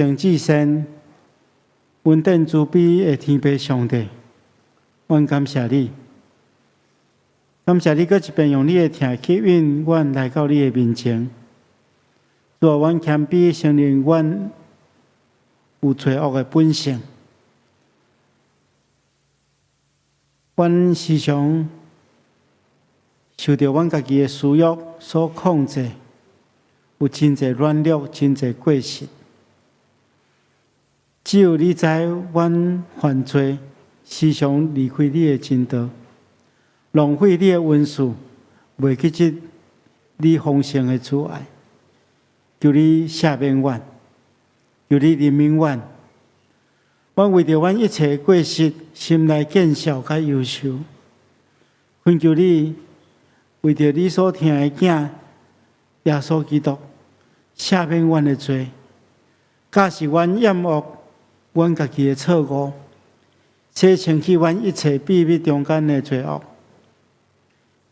聖至善、恩典慈悲的天父上帝，阮感謝你，感謝你閣一遍用你的疼吸引阮來到你的面前。主啊，阮謙卑承認阮有罪惡的本性，阮時常受著阮家己的私欲所控制，有真濟軟弱，真濟過失。只有你知阮犯罪，時常離開你的真道，浪費你的恩賜，袂去得你豐盛的慈愛。求你赦免阮，求你憐憫阮。阮為著阮一切過失，心內見笑佮憂愁。懇求你為著你所疼的囝耶穌基督，赦免阮的罪，假使阮厭惡阮家己的錯誤，洗清去阮一切秘密中間的罪惡，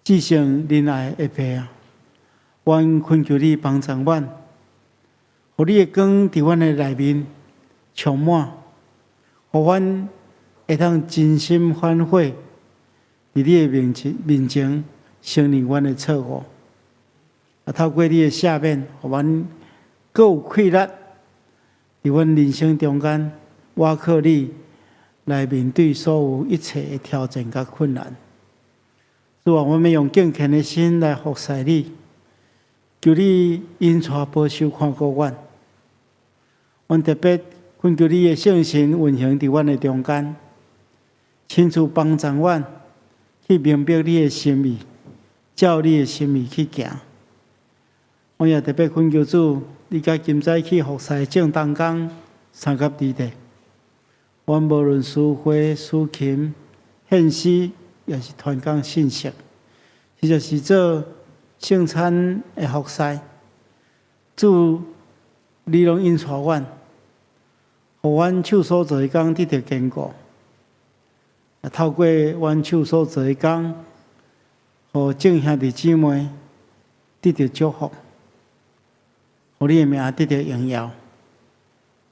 至聖仁愛的父啊，阮懇求你幫助阮，予你的光佇阮的內面充滿，予阮會當真心反悔，佇你的面前承認阮的錯誤，啊，透過你的赦免，予阮閣有氣力佇阮人生中間，倚靠你來面對所有一切的挑戰佮困難。主啊，阮欲用敬虔的心來服侍你，求你引帶保守看顧阮。阮特別懇求你的聖神運行佇阮的中間，親自幫助阮去明白你的心意，照你的心意去行。我也特別懇求主，你佮今早去服侍眾同工三甲弟弟，阮無論司會、司琴、獻詩，抑是傳講信息，或者是做聖餐的服侍，主，你攏引帶阮，予阮手所做的工得著堅固。啊，透過阮手所做的工，予眾兄弟姊妹得著祝福，予你的名得著榮耀。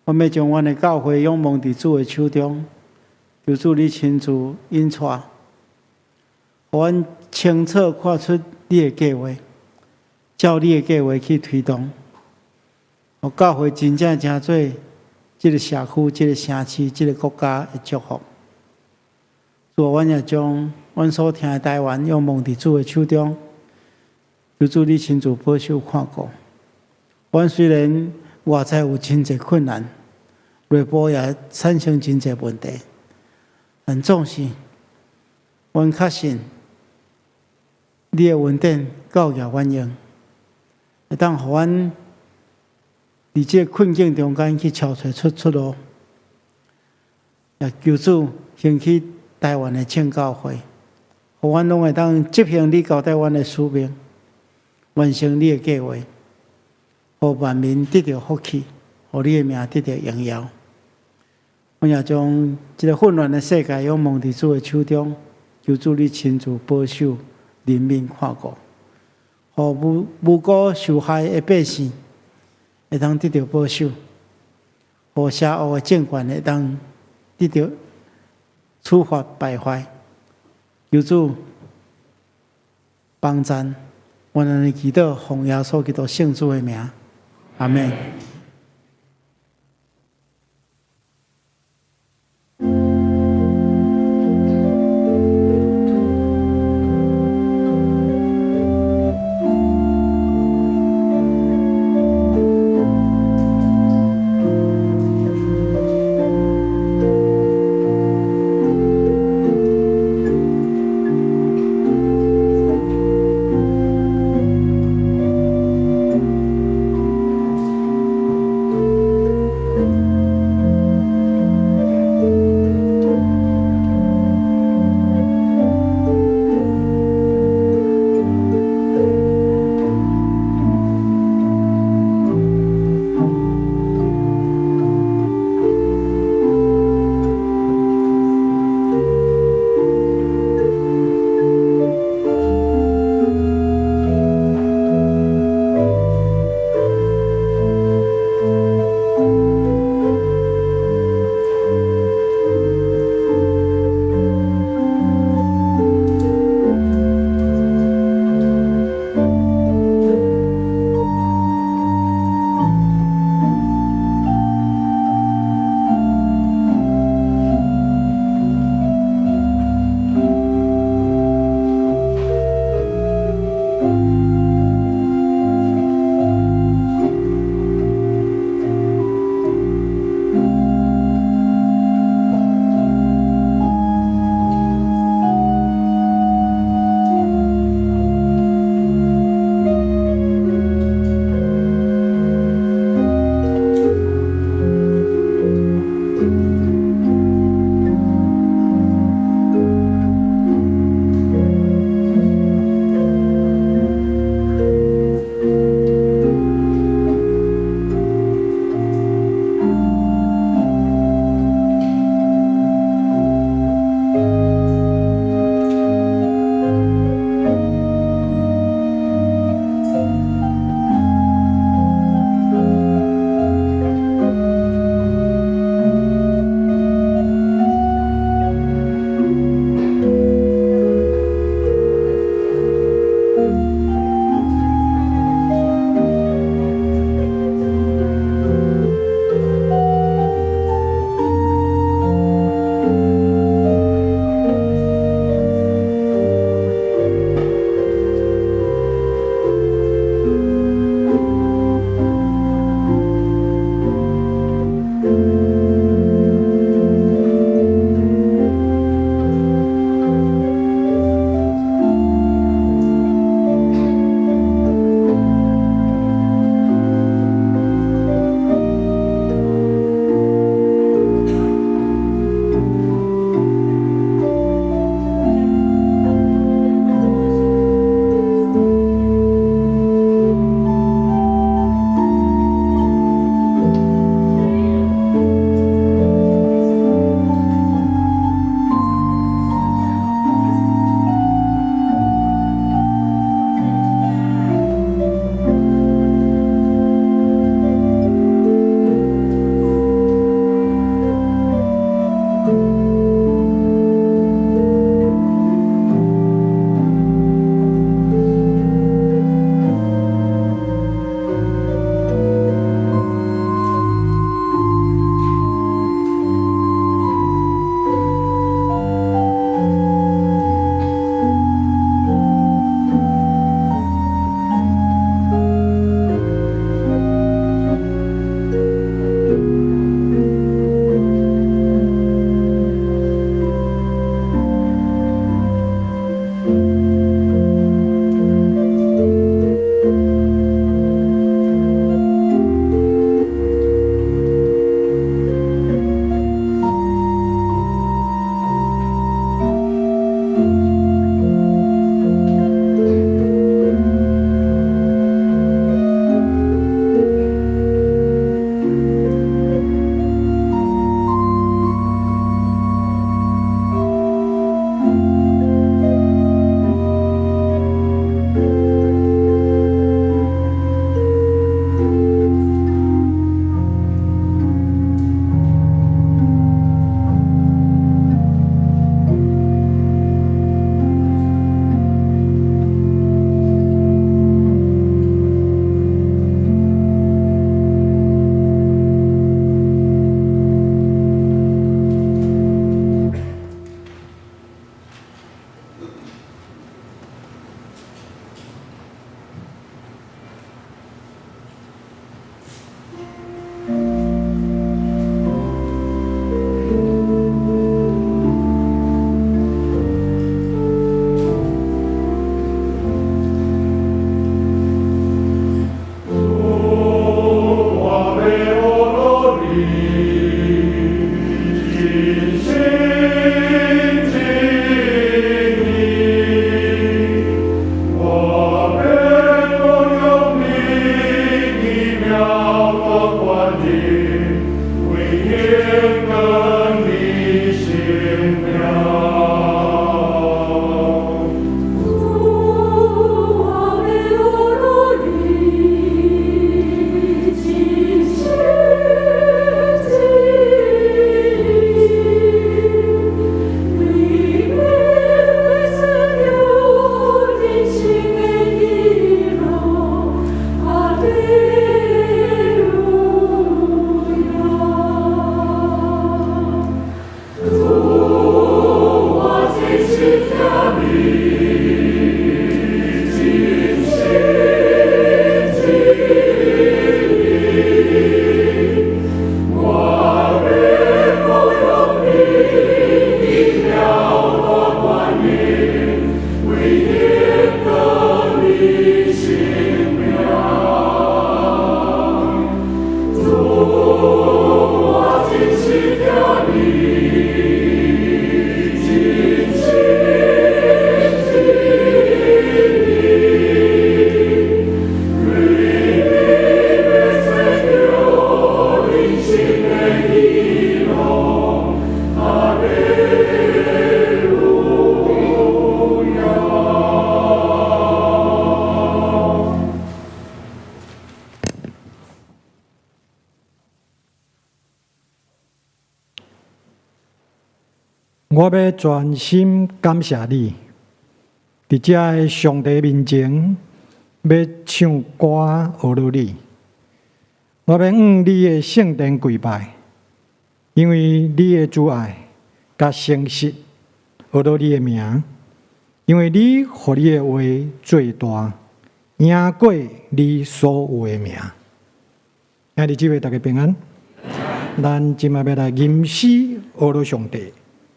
我欲將阮的教會仰望佇主的手中，求主你親自引帶，予阮清楚看出你的計劃，照你的計劃去推動，予教會真正成做這个社區、這个城市、這个國家的祝福。主，阮也將阮所疼的台灣仰望佇主的手中，求主你親自保守看顧。阮雖然外在有真濟困難，內部也產生真濟問題，但總是阮確信你的恩典夠額阮用，會當予阮佇這个困境中間去撨揣出出路。也求主興起台灣的聖教會，予阮攏會當執行你交代阮的使命，完成你的計劃，予萬民得著福氣，予你的名得著榮耀。阮也將這个混亂的世界仰望佇主的手中，求主你親自保守、憐憫、看顧，予無辜受害的百姓會當得著保守，予邪惡的政權會當得著處罰敗壞。求主幫贊，阮按呢祈禱，奉耶穌基督聖子的名，阿們。我欲全心感謝你，佇遮的上帝面前，欲唱歌呵咾你。我欲向你的聖殿跪拜，因為你的慈愛佮誠實，呵咾你的名，因為你予你的話做大，贏過你所有的名。兄弟姊妹，大家平安。咱這擺欲來吟詩呵咾上帝，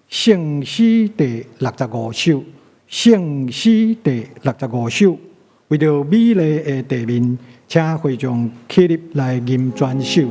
聖詩第六十五首，聖詩第六十五首，為著美麗的地面，請會眾起立來吟全首。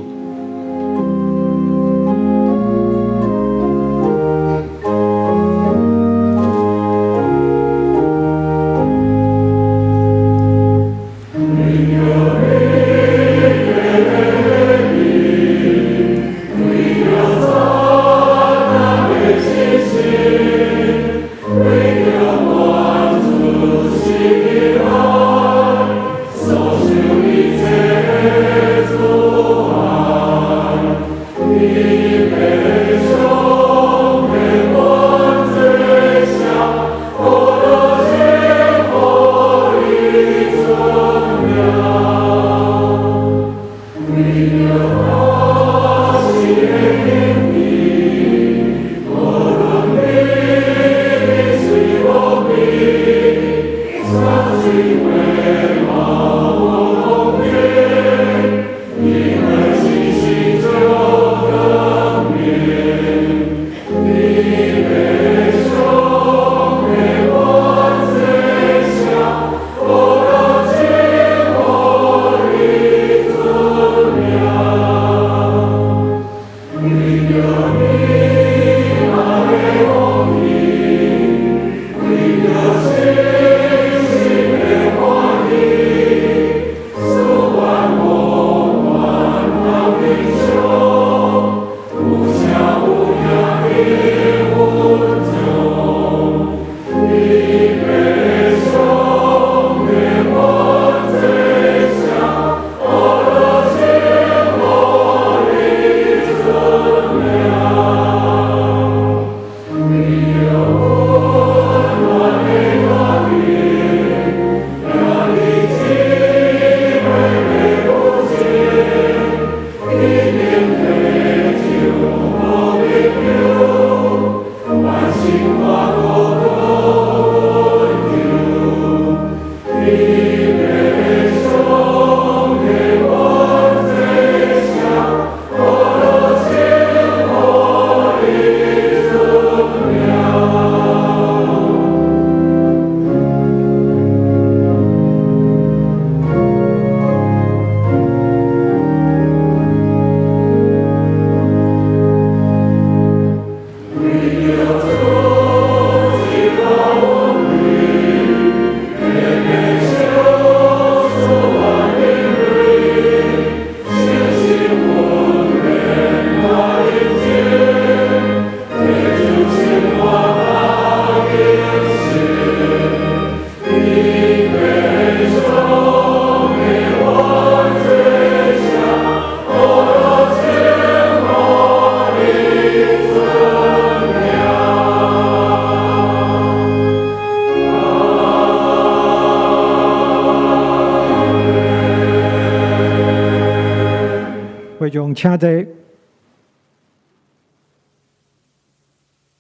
會眾請坐，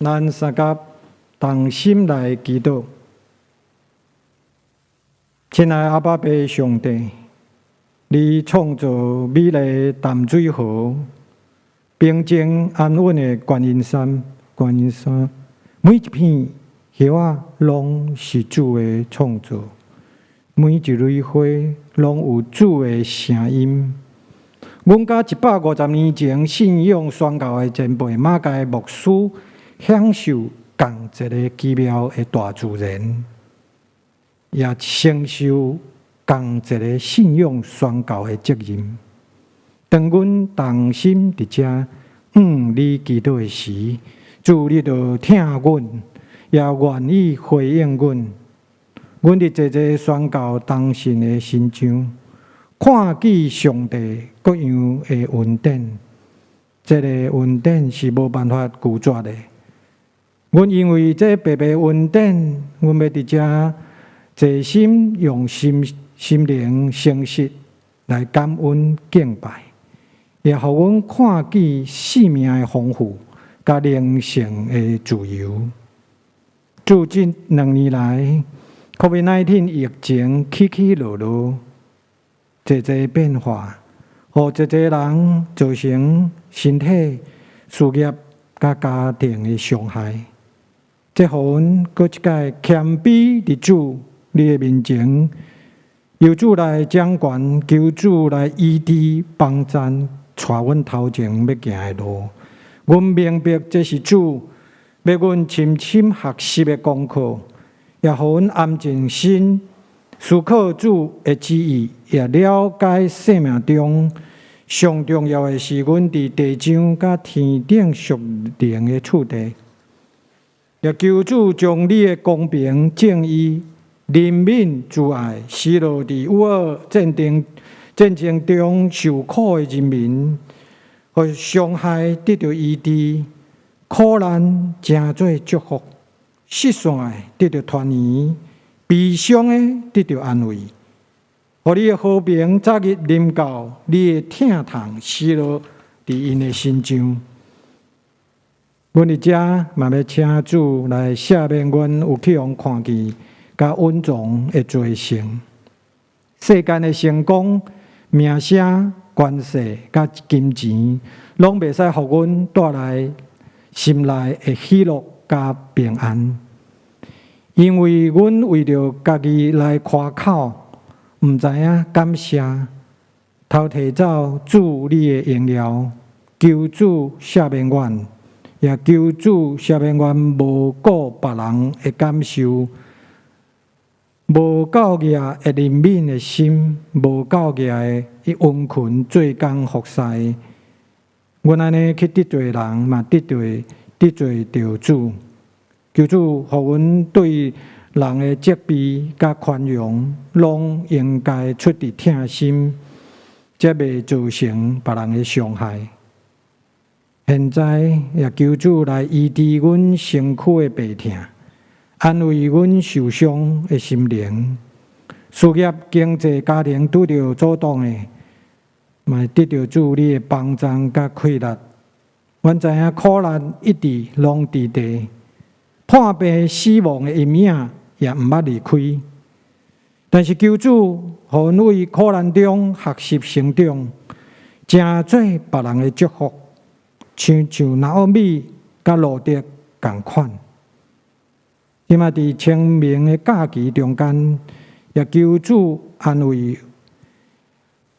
咱三甲同心來祈禱。親愛阿爸父上帝，你創造美麗淡水河，平靜安穩的觀音山，觀音山每一片葉仔攏是主的創造，每一蕊花攏有主的聲音。阮佮150年前信仰宣教的前輩馬偕牧師享受仝一个奇妙的大自然，也承受仝一个信仰宣教的責任。當阮同心佇遮向你祈禱的時，主你就疼阮，也願意回應阮。阮佇濟濟宣教同信的身上，看見上帝各樣的恩典，這个恩典是無辦法拒絕的。阮因為這白白恩典，阮欲佇遮齊心用心心靈誠實來感恩敬拜，也予阮看見生命的豐富，佮靈性的自由。主，這2年來，COVID-19 疫情起起落落，濟濟變化，予濟濟人造成身體、事業佮家庭的傷害。這予阮閣一擺謙卑佇主你的面前，求主來掌權，求主來醫治幫贊，帶阮頭前欲行的路。阮明白這是主欲阮深深學習的功課，也予阮安靜心思考主的旨意，也了解生命中上重要的是阮佇地上佮天頂屬靈的次第。也求主將你的公平正義、憐憫慈愛，施落佇烏俄戰爭中受苦的人民，予傷害得著醫治，苦難成做祝福，失散的得著團圓，悲傷的得著安慰。予你的和平早日臨到，你的疼痛施落佇𪜶的身上。阮佇遮嘛欲請主來赦免阮有去予看見佮隱藏的罪性。世間的成功、名聲、權勢佮金錢，攏袂使予阮帶來心內的喜樂佮平安。因為阮為著家己來誇口，毋知影感謝，偷提走主你的榮耀，求主赦免阮，也求主赦免阮無顧別人的感受，無夠額的憐憫的心，無夠額的殷勤做工服侍。阮按呢去得罪人，嘛得罪著主。求主予阮對人的責備佮寬容，攏應該出自疼心，才袂造成別人的傷害。現在也求主來醫治阮身軀的病痛，安慰阮受傷的心靈。事業、經濟、家庭拄著阻擋的，嘛得著主你的幫助佮氣力。阮知影苦難一直攏佇地，破病死亡的陰影也毋捌離開。但是求主，予阮為苦難中學習成長，成做別人的祝福，親像拿俄米佮路得仝款。這馬佇清明的假期中間，也求主安慰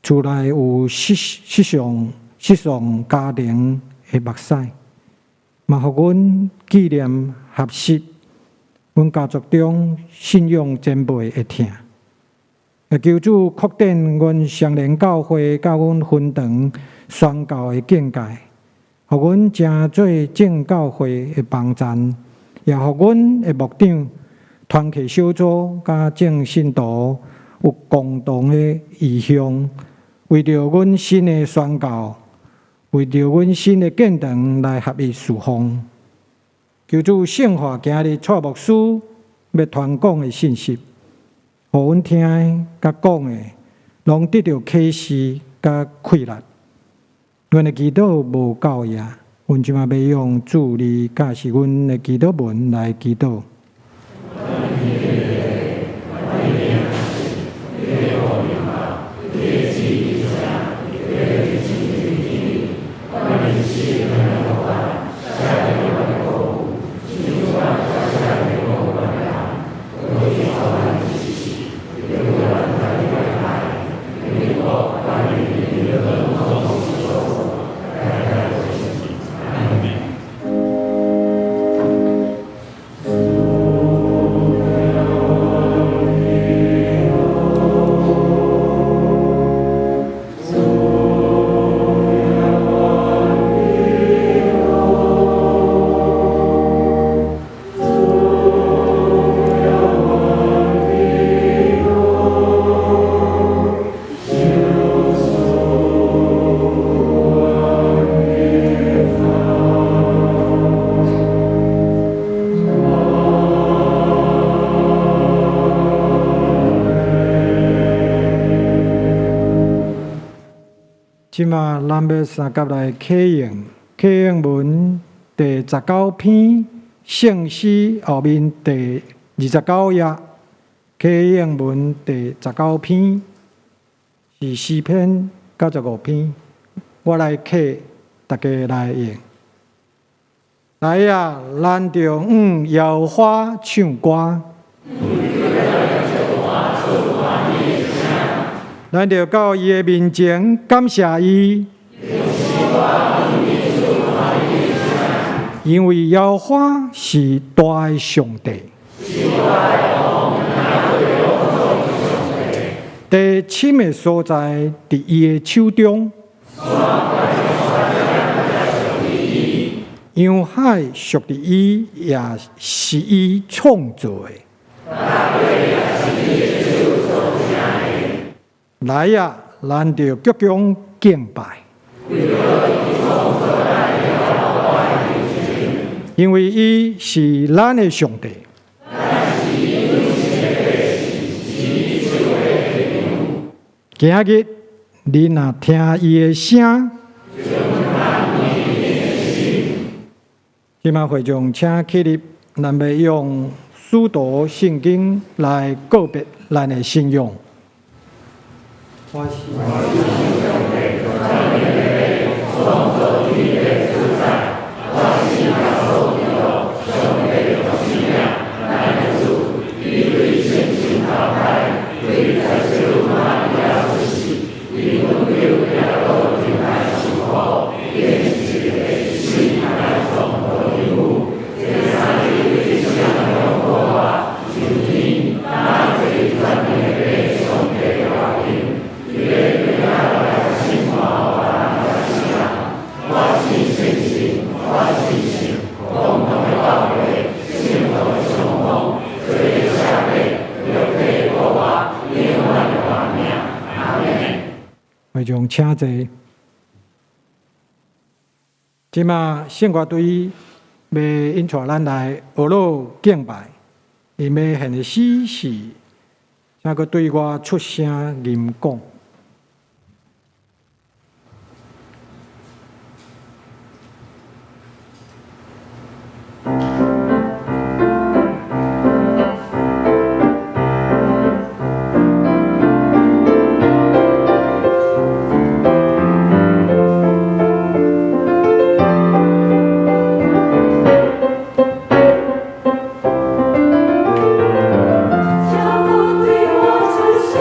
厝內有失喪家庭的目屎，嘛予阮紀念學習阮家族中信仰前輩的疼。也求主擴展阮雙連教會佮阮分堂宣教的境界，予阮成做眾教會的幫贊，也予阮的牧長、團契小組佮眾信徒有共同的異向，為著阮新的宣教，為著阮新的建堂來合一事奉。求主聖化今日蔡牧師欲傳講的信息，予阮聽的佮講的，攏得著啟示佮氣力。阮的祈禱無夠額，阮這馬欲用主你教示阮的祈禱文來祈禱。這馬咱欲相佮來啟應，啟應文第十九篇聖詩後面第二十九頁，啟應文第十九篇是詩篇九十五篇，我來啟，大家來應。來啊，咱著向耶和華唱歌。咱著到伊的面前感謝伊，因為耶和華是大的上帝，地深的所在佇伊的手中，洋海屬佇伊，也是伊創造的。來啊，咱著鞠躬敬拜，因為伊是咱的上帝。今日你若聽伊的聲，這馬會眾請起立，咱欲用使徒信經來告別咱的信仰。我信上帝，創造天地主宰，我信耶穌基督，上帝獨生子，咱的主，伊對聖神投胎，對在聖母瑪利亞出世，為阮救耶穌受苦，釘十字架，死埋葬落地獄，第三日對天堂復活，升天，踏坐全能的上帝右邊。佇咧來審判活人佮死人，我信聖神，我信聖共同的教會，聖徒的相通，罪的赦免，肉體復活，永遠的活命。阿們。會眾請坐。這馬聖樂隊欲引帶咱來學樂敬拜，𪜶欲獻的詩是，請閣對我出聲吟講。請閣對我出聲。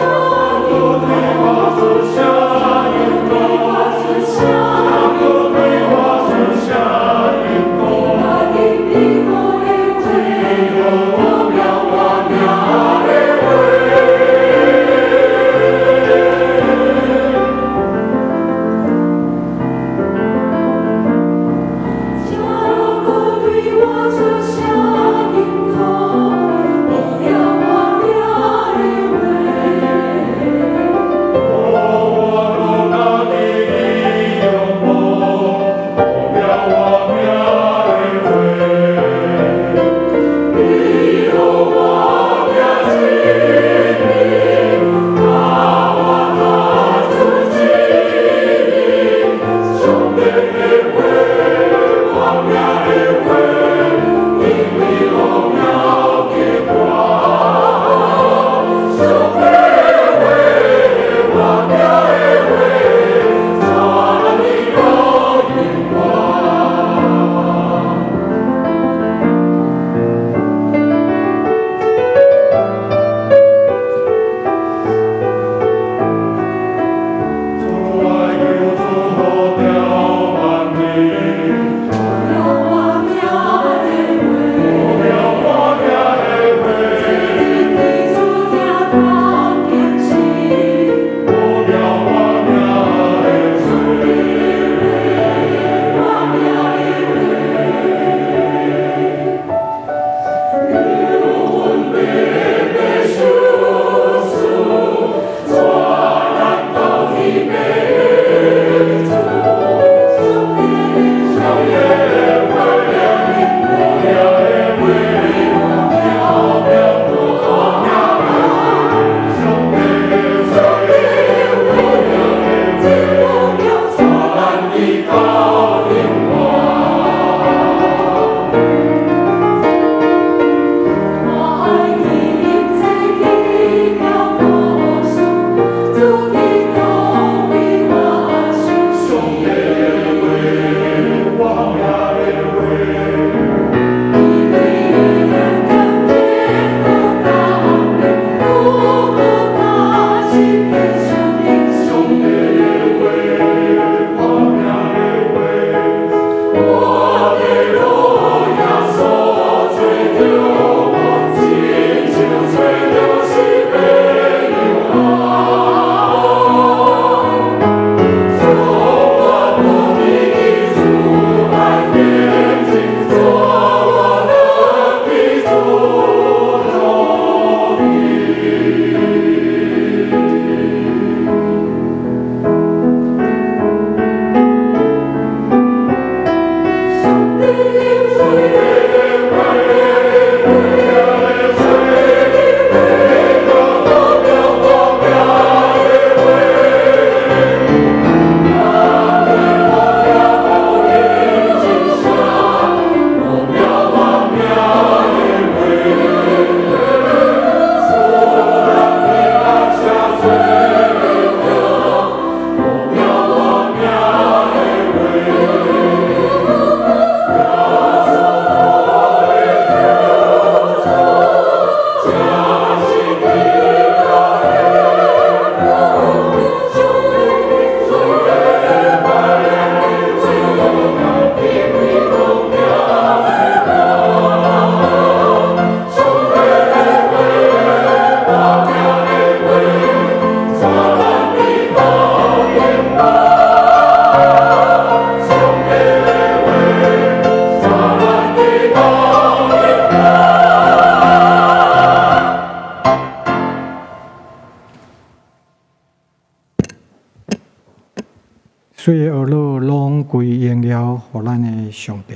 的上帝。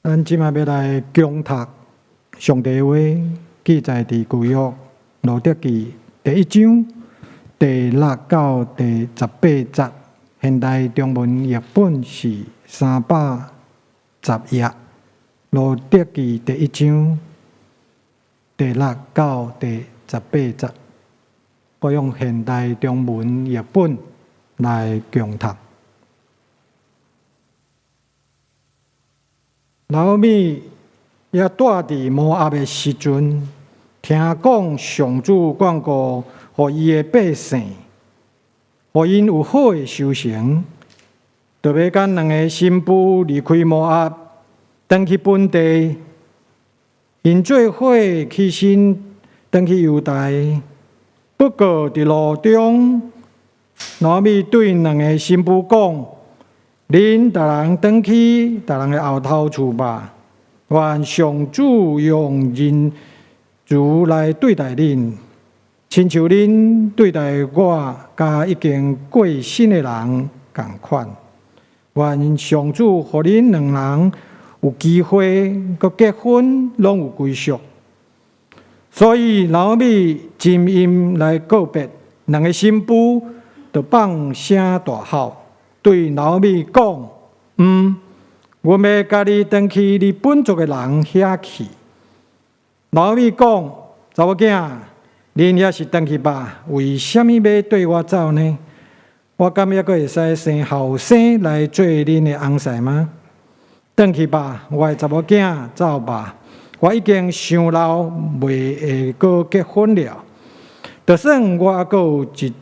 咱這馬欲來恭讀上帝話，記載佇舊約路得記第一章第六到第十八節，現代中文譯本是三百十頁。路得記第一章第六到第十八節，我用現代中文譯本來恭讀。拿俄米猶住佇摩押的時陣，聽講上主眷顧予伊的百姓，予𪜶有好的收成，就欲佮兩个新婦離開摩押，轉去本地。𪜶做伙起身轉去猶大，不過佇路中，拿俄米對兩个新婦講：恁逐人轉去逐人的後頭厝吧，願上主用仁慈來對待恁，親像恁對待我佮已經過身的人仝款。願上主予恁兩人有機會閣結婚，攏有歸屬。所以拿俄米親陰來告別兩个新婦，就放聲大哭，對拿俄米講：毋，阮欲佮你轉去你本族的人遐去。拿俄米講：查某囝，恁猶是轉去吧，為啥物欲綴我走呢？我敢猶閣會使生後生來做恁的翁婿嗎？轉去吧，我的查某囝，走吧。我已經傷老，袂會閣結婚了。就算我猶閣有一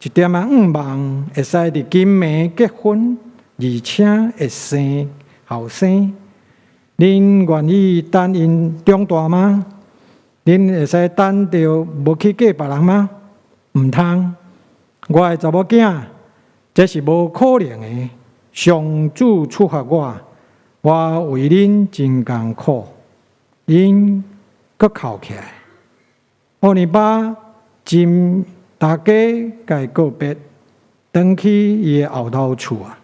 一點仔向望，會使佇今暝結婚，而且會生後生。恁願意等𪜶長大嗎？恁會使等著無去嫁別人嗎？毋通，我的查某囝，這是無可能的。上主處罰我，我為恁真艱苦。𪜶閣哭起來。奧尼巴真大家共伊告別，轉去伊的後頭厝啊。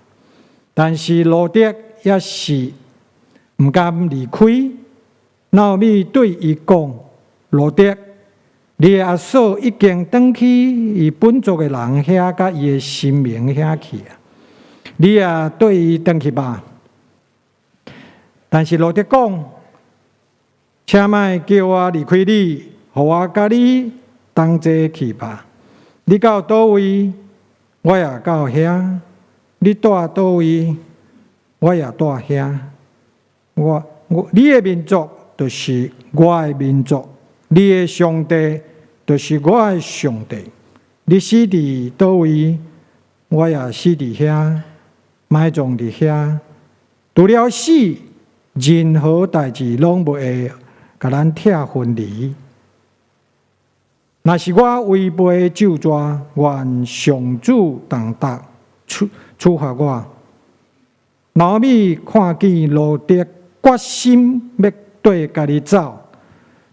但是路得猶是毋甘離開。拿俄米對伊講：路得，你的阿嫂已經轉去伊本族的人遐，佮伊的神明遐去啊。你也綴伊轉去吧。但是路得講：請莫叫我離開你，予我佮你同齊去吧。你到佗位，我也到遐；你蹛佗位，我也蹛遐。我我你的民族就是我的民族，你的上帝就是我的上帝。你死佇佗位，我也死佇遐，埋葬佇遐。除了死，任何代誌攏袂會共咱拆分離。若是我違背咒詛，願上主重重處處罰我。拿俄米看見路得決心欲綴家己走，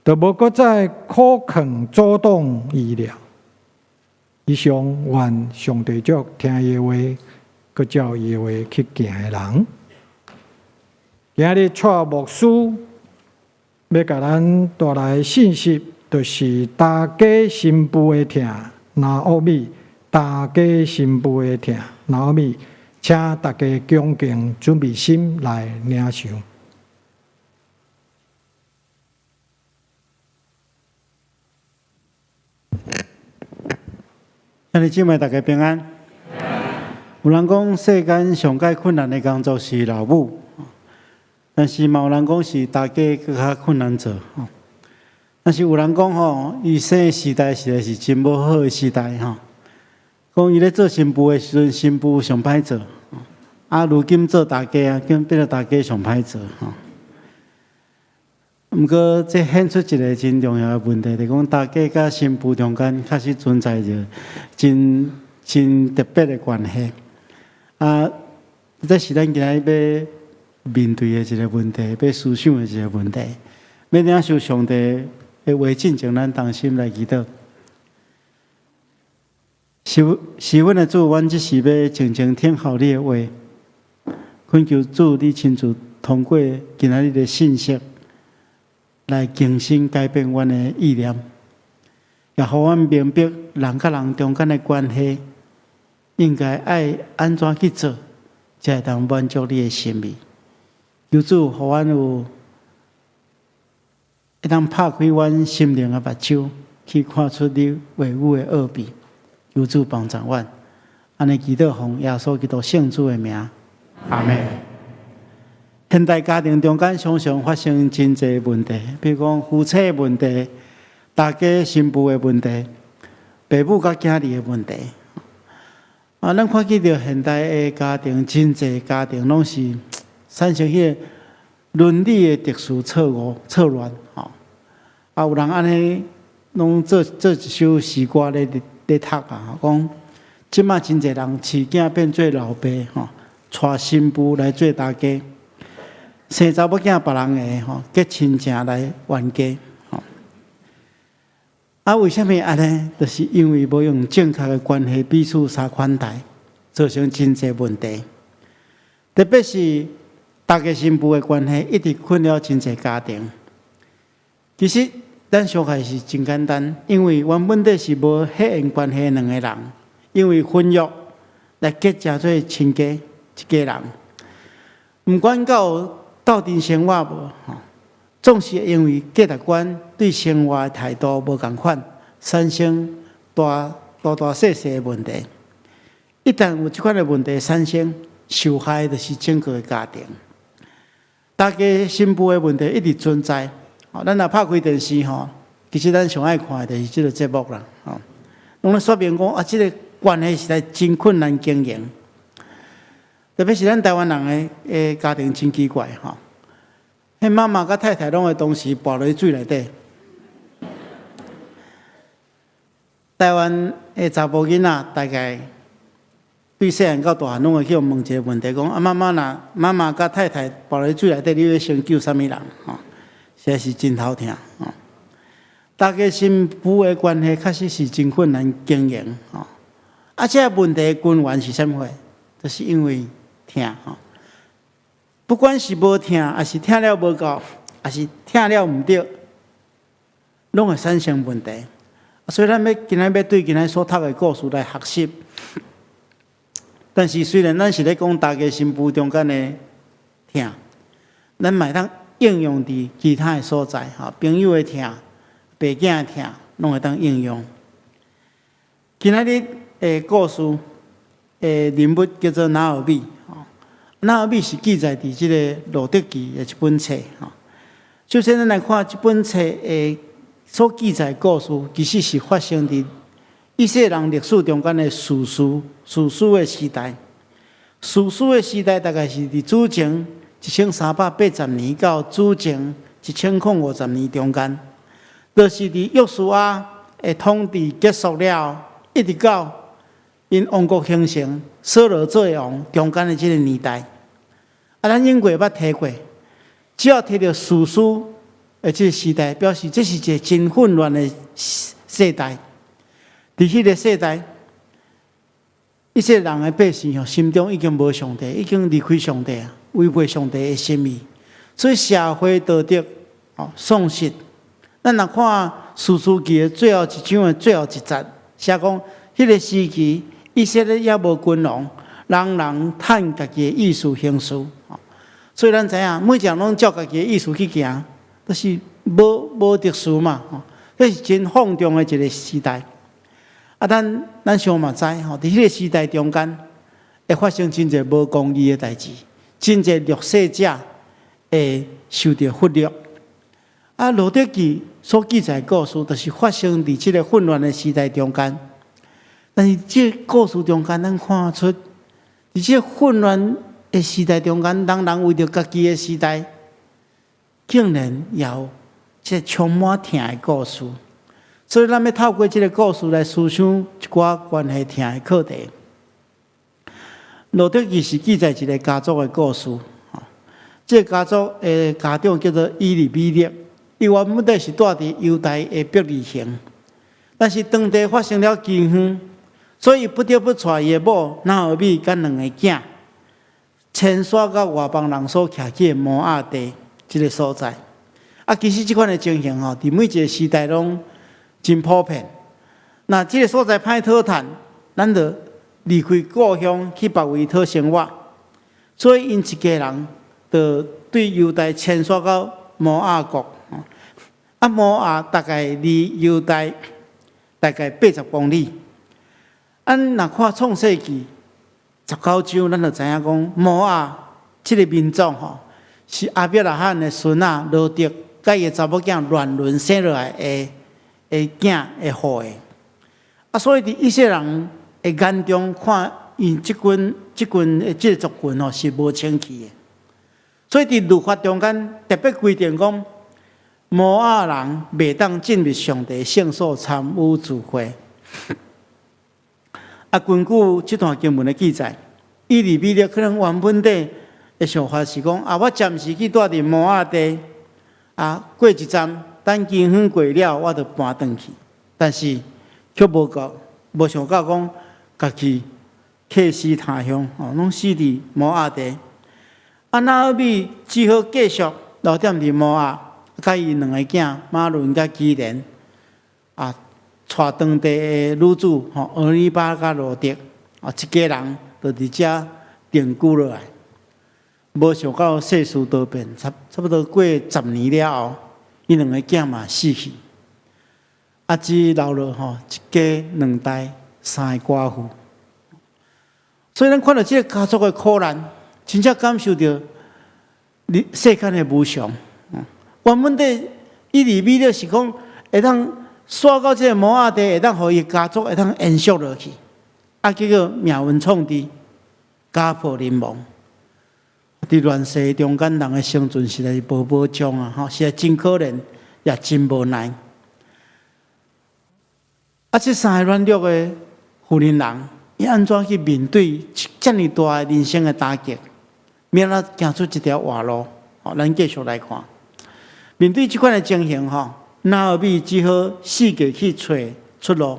就無閣再苦勸阻擋伊了。以上願上帝祝聽伊的話，閣照伊的話去行的人。今日蔡牧師欲共咱帶來信息，就是大家新婦的疼，拿俄米，大家新婦的疼，拿俄米，請大家恭敬準備心來領受。兄弟姊妹，大家平安。有人講世間上蓋困難的工作是老母，但是嘛有人講是大家閣較困難做。但是有人講吼，伊生的時代實在是真無好的時代吼。講伊咧做新婦的時陣，新婦上歹做，啊，如今做大家啊，變變做大家上歹做吼。毋過，這顯出一个真重要的問題，就是講大家佮新婦中間確實存在著真真特別的關係。啊，這是咱今仔日欲面對的一个問題，欲思想的一个問題。欲領受上帝的話進前，咱同心來祈禱。是，是阮的主，阮只是欲靜靜聽候你的話。懇求主，你親自通過今仔日的信息來更新改變阮的意念，也予阮明白人佮人中間的關係應該愛按怎去做，才會當滿足你的心意。求主，予阮有會當拍開阮心靈的目睭，去看出你話語的奧秘。求主幫助阮，按呢祈禱奉耶穌基督聖子的名，阿們。現代家庭中間常常發生真濟問題，比如講夫妻的問題、大家新婦的問題、爸母佮囝兒的問題。啊，咱看見著現代的家庭，真濟家庭攏是產生彼个倫理的秩序錯誤、錯亂，吼。啊，有人按呢攏做做一首詩歌咧讀啊，講這馬真濟人飼囝變做老爸，吼，娶新婦來做大家，生查某囝別人的吼，結親情來冤家，吼。啊，為啥物按呢？就是因為無用正確的關係彼此相款待，造成真濟問題。特別是大家新婦的關係，一直困擾真濟家庭。其實咱想起來是真簡單，因為原本底是無血緣關係的兩个人，因為婚約來結成做親家一家人。毋管有鬥陣生活無，吼，總是因為價值觀對生活的態度無仝款，產生大大大細細的問題。一旦有這款的問題產生，受害的就是整個的家庭。大家新婦的問題一直存在。咱若拍開電視吼，其實咱上愛看的就是這个節目啦。吼，攏咧說明講啊，這个關係實在真困難經營。特別是咱台灣人的家庭真奇怪吼，彼媽媽佮太太攏會同時跋落水內底。台灣的查埔囡仔大概對細漢到大漢，攏會去予問一个問題，講啊媽媽若媽媽佮太太跋落水內底，你欲先救啥物人？吼，實在是真頭疼。吼，大家新婦的關係確實是真困難經營。吼，啊，這个問題的根源是啥物貨？就是因為疼。吼，不管是無疼，抑是疼了無夠，抑是疼了毋對，攏會產生問題。所以咱欲今仔欲對今仔所讀的故事來學習。但是雖然咱是咧講大家新婦中間的疼，咱嘛會當應用佇其他的所在，吼，朋友的疼、爸囝的疼，攏會當應用。今仔日的故事的人物叫做拿俄米，吼，拿俄米是記載佇這个路得記的一本冊，吼。首先，咱來看這本冊的所記載故事，其實是發生佇以色列人歷史中間的士師、士師的時代。士師的時代大概是佇主前1380年到主前1050年中間，就是佇約書亞的統治結束了，一直到𪜶王國興成、掃羅做王中間的這个年代。啊，咱頂過捌提過，只要提著士師的這个時代，表示這是一个真混亂的世代。佇彼个世代，以色列人的百姓吼，心中已經無上帝，已經離開上帝啊，違背上帝的心意，所以社會道德哦喪失。咱若看士師記的最後一章的最後一節，寫講彼个時期，以色列猶無君王，人人趁家己的意思行事。所以咱知影，每一个人攏照家己的意思去行，就是無秩序嘛。這是真放縱的一个時代。啊，咱想嘛知吼，佇彼个時代中間會發生真濟無公義的代誌，真濟弱勢者會受著忽略。啊，路得記所記載故事，就是發生佇這个混亂的時代中間。但是這个故事中間，咱看出，佇這个混亂的時代中間，人人為著家己的時代，竟然也有這充滿疼的故事。所以，咱欲透過這个故事來思想一寡關係疼的課題。路得記是記載一个家族的故事。這个家族的家長叫做以利米勒，伊原本底是蹛佇猶大的伯利恆，但是當地發生了饑荒，所以不得不帶伊的某拿俄米佮兩个囝，遷徙到外邦人所徛起的摩押地這个所在。啊，其實這款的情形吼，佇每一個時代攏真普遍。若這个所在歹討趁，咱就離開故鄉去別位討生活。所以𪜶一家人就對猶大遷徙到摩押國。啊，摩押大概離猶大大概80公里。咱若看創世記19章，咱就知影講摩押這个民族吼，是亞伯拉罕的孫仔羅得佮伊的查某囝亂倫生落來的囝的後裔。啊，所以佇以色列人的眼中看，𪜶這群的這个族群吼是無清氣的。所以佇律法中間特別規定講，摩押人袂當進入上帝聖所參與聚會。啊，根據這段經文的記載，以利米勒可能原本底的想法是講，啊，我暫時去蹛佇摩押地，啊，過一陣，等饑荒過了，我就搬轉去。但是卻無到，無想到講，家己客死他鄉，哦，攏死佇摩押地。啊，拿俄米只好繼續留踮佇摩押，佮伊兩个囝瑪倫佮基連，啊，帶當地的女子吼，俄利巴佮羅得，啊，一家人就佇遮定居落來。無想到世事多變，差不多過10年了後，𪜶兩个囝嘛死去，啊，只留落吼一家兩代三个寡婦。所以咱看著這个家族的苦難，真正感受著世間的無常。原本底以利米勒是講會當徙到這个摩押地，會當予伊家族會當延續落去，啊，結果命運創治，家破人亡。佇亂世中間，人的生存實在是無保障啊！吼，實在真可憐，也真無奈。啊，這三个軟弱的婦人人，伊按怎去面對遮爾大的人生的打擊？欲按怎行出這條活路？吼，咱繼續來看。面對這款的情形，吼，拿俄米只好四界去揣出路。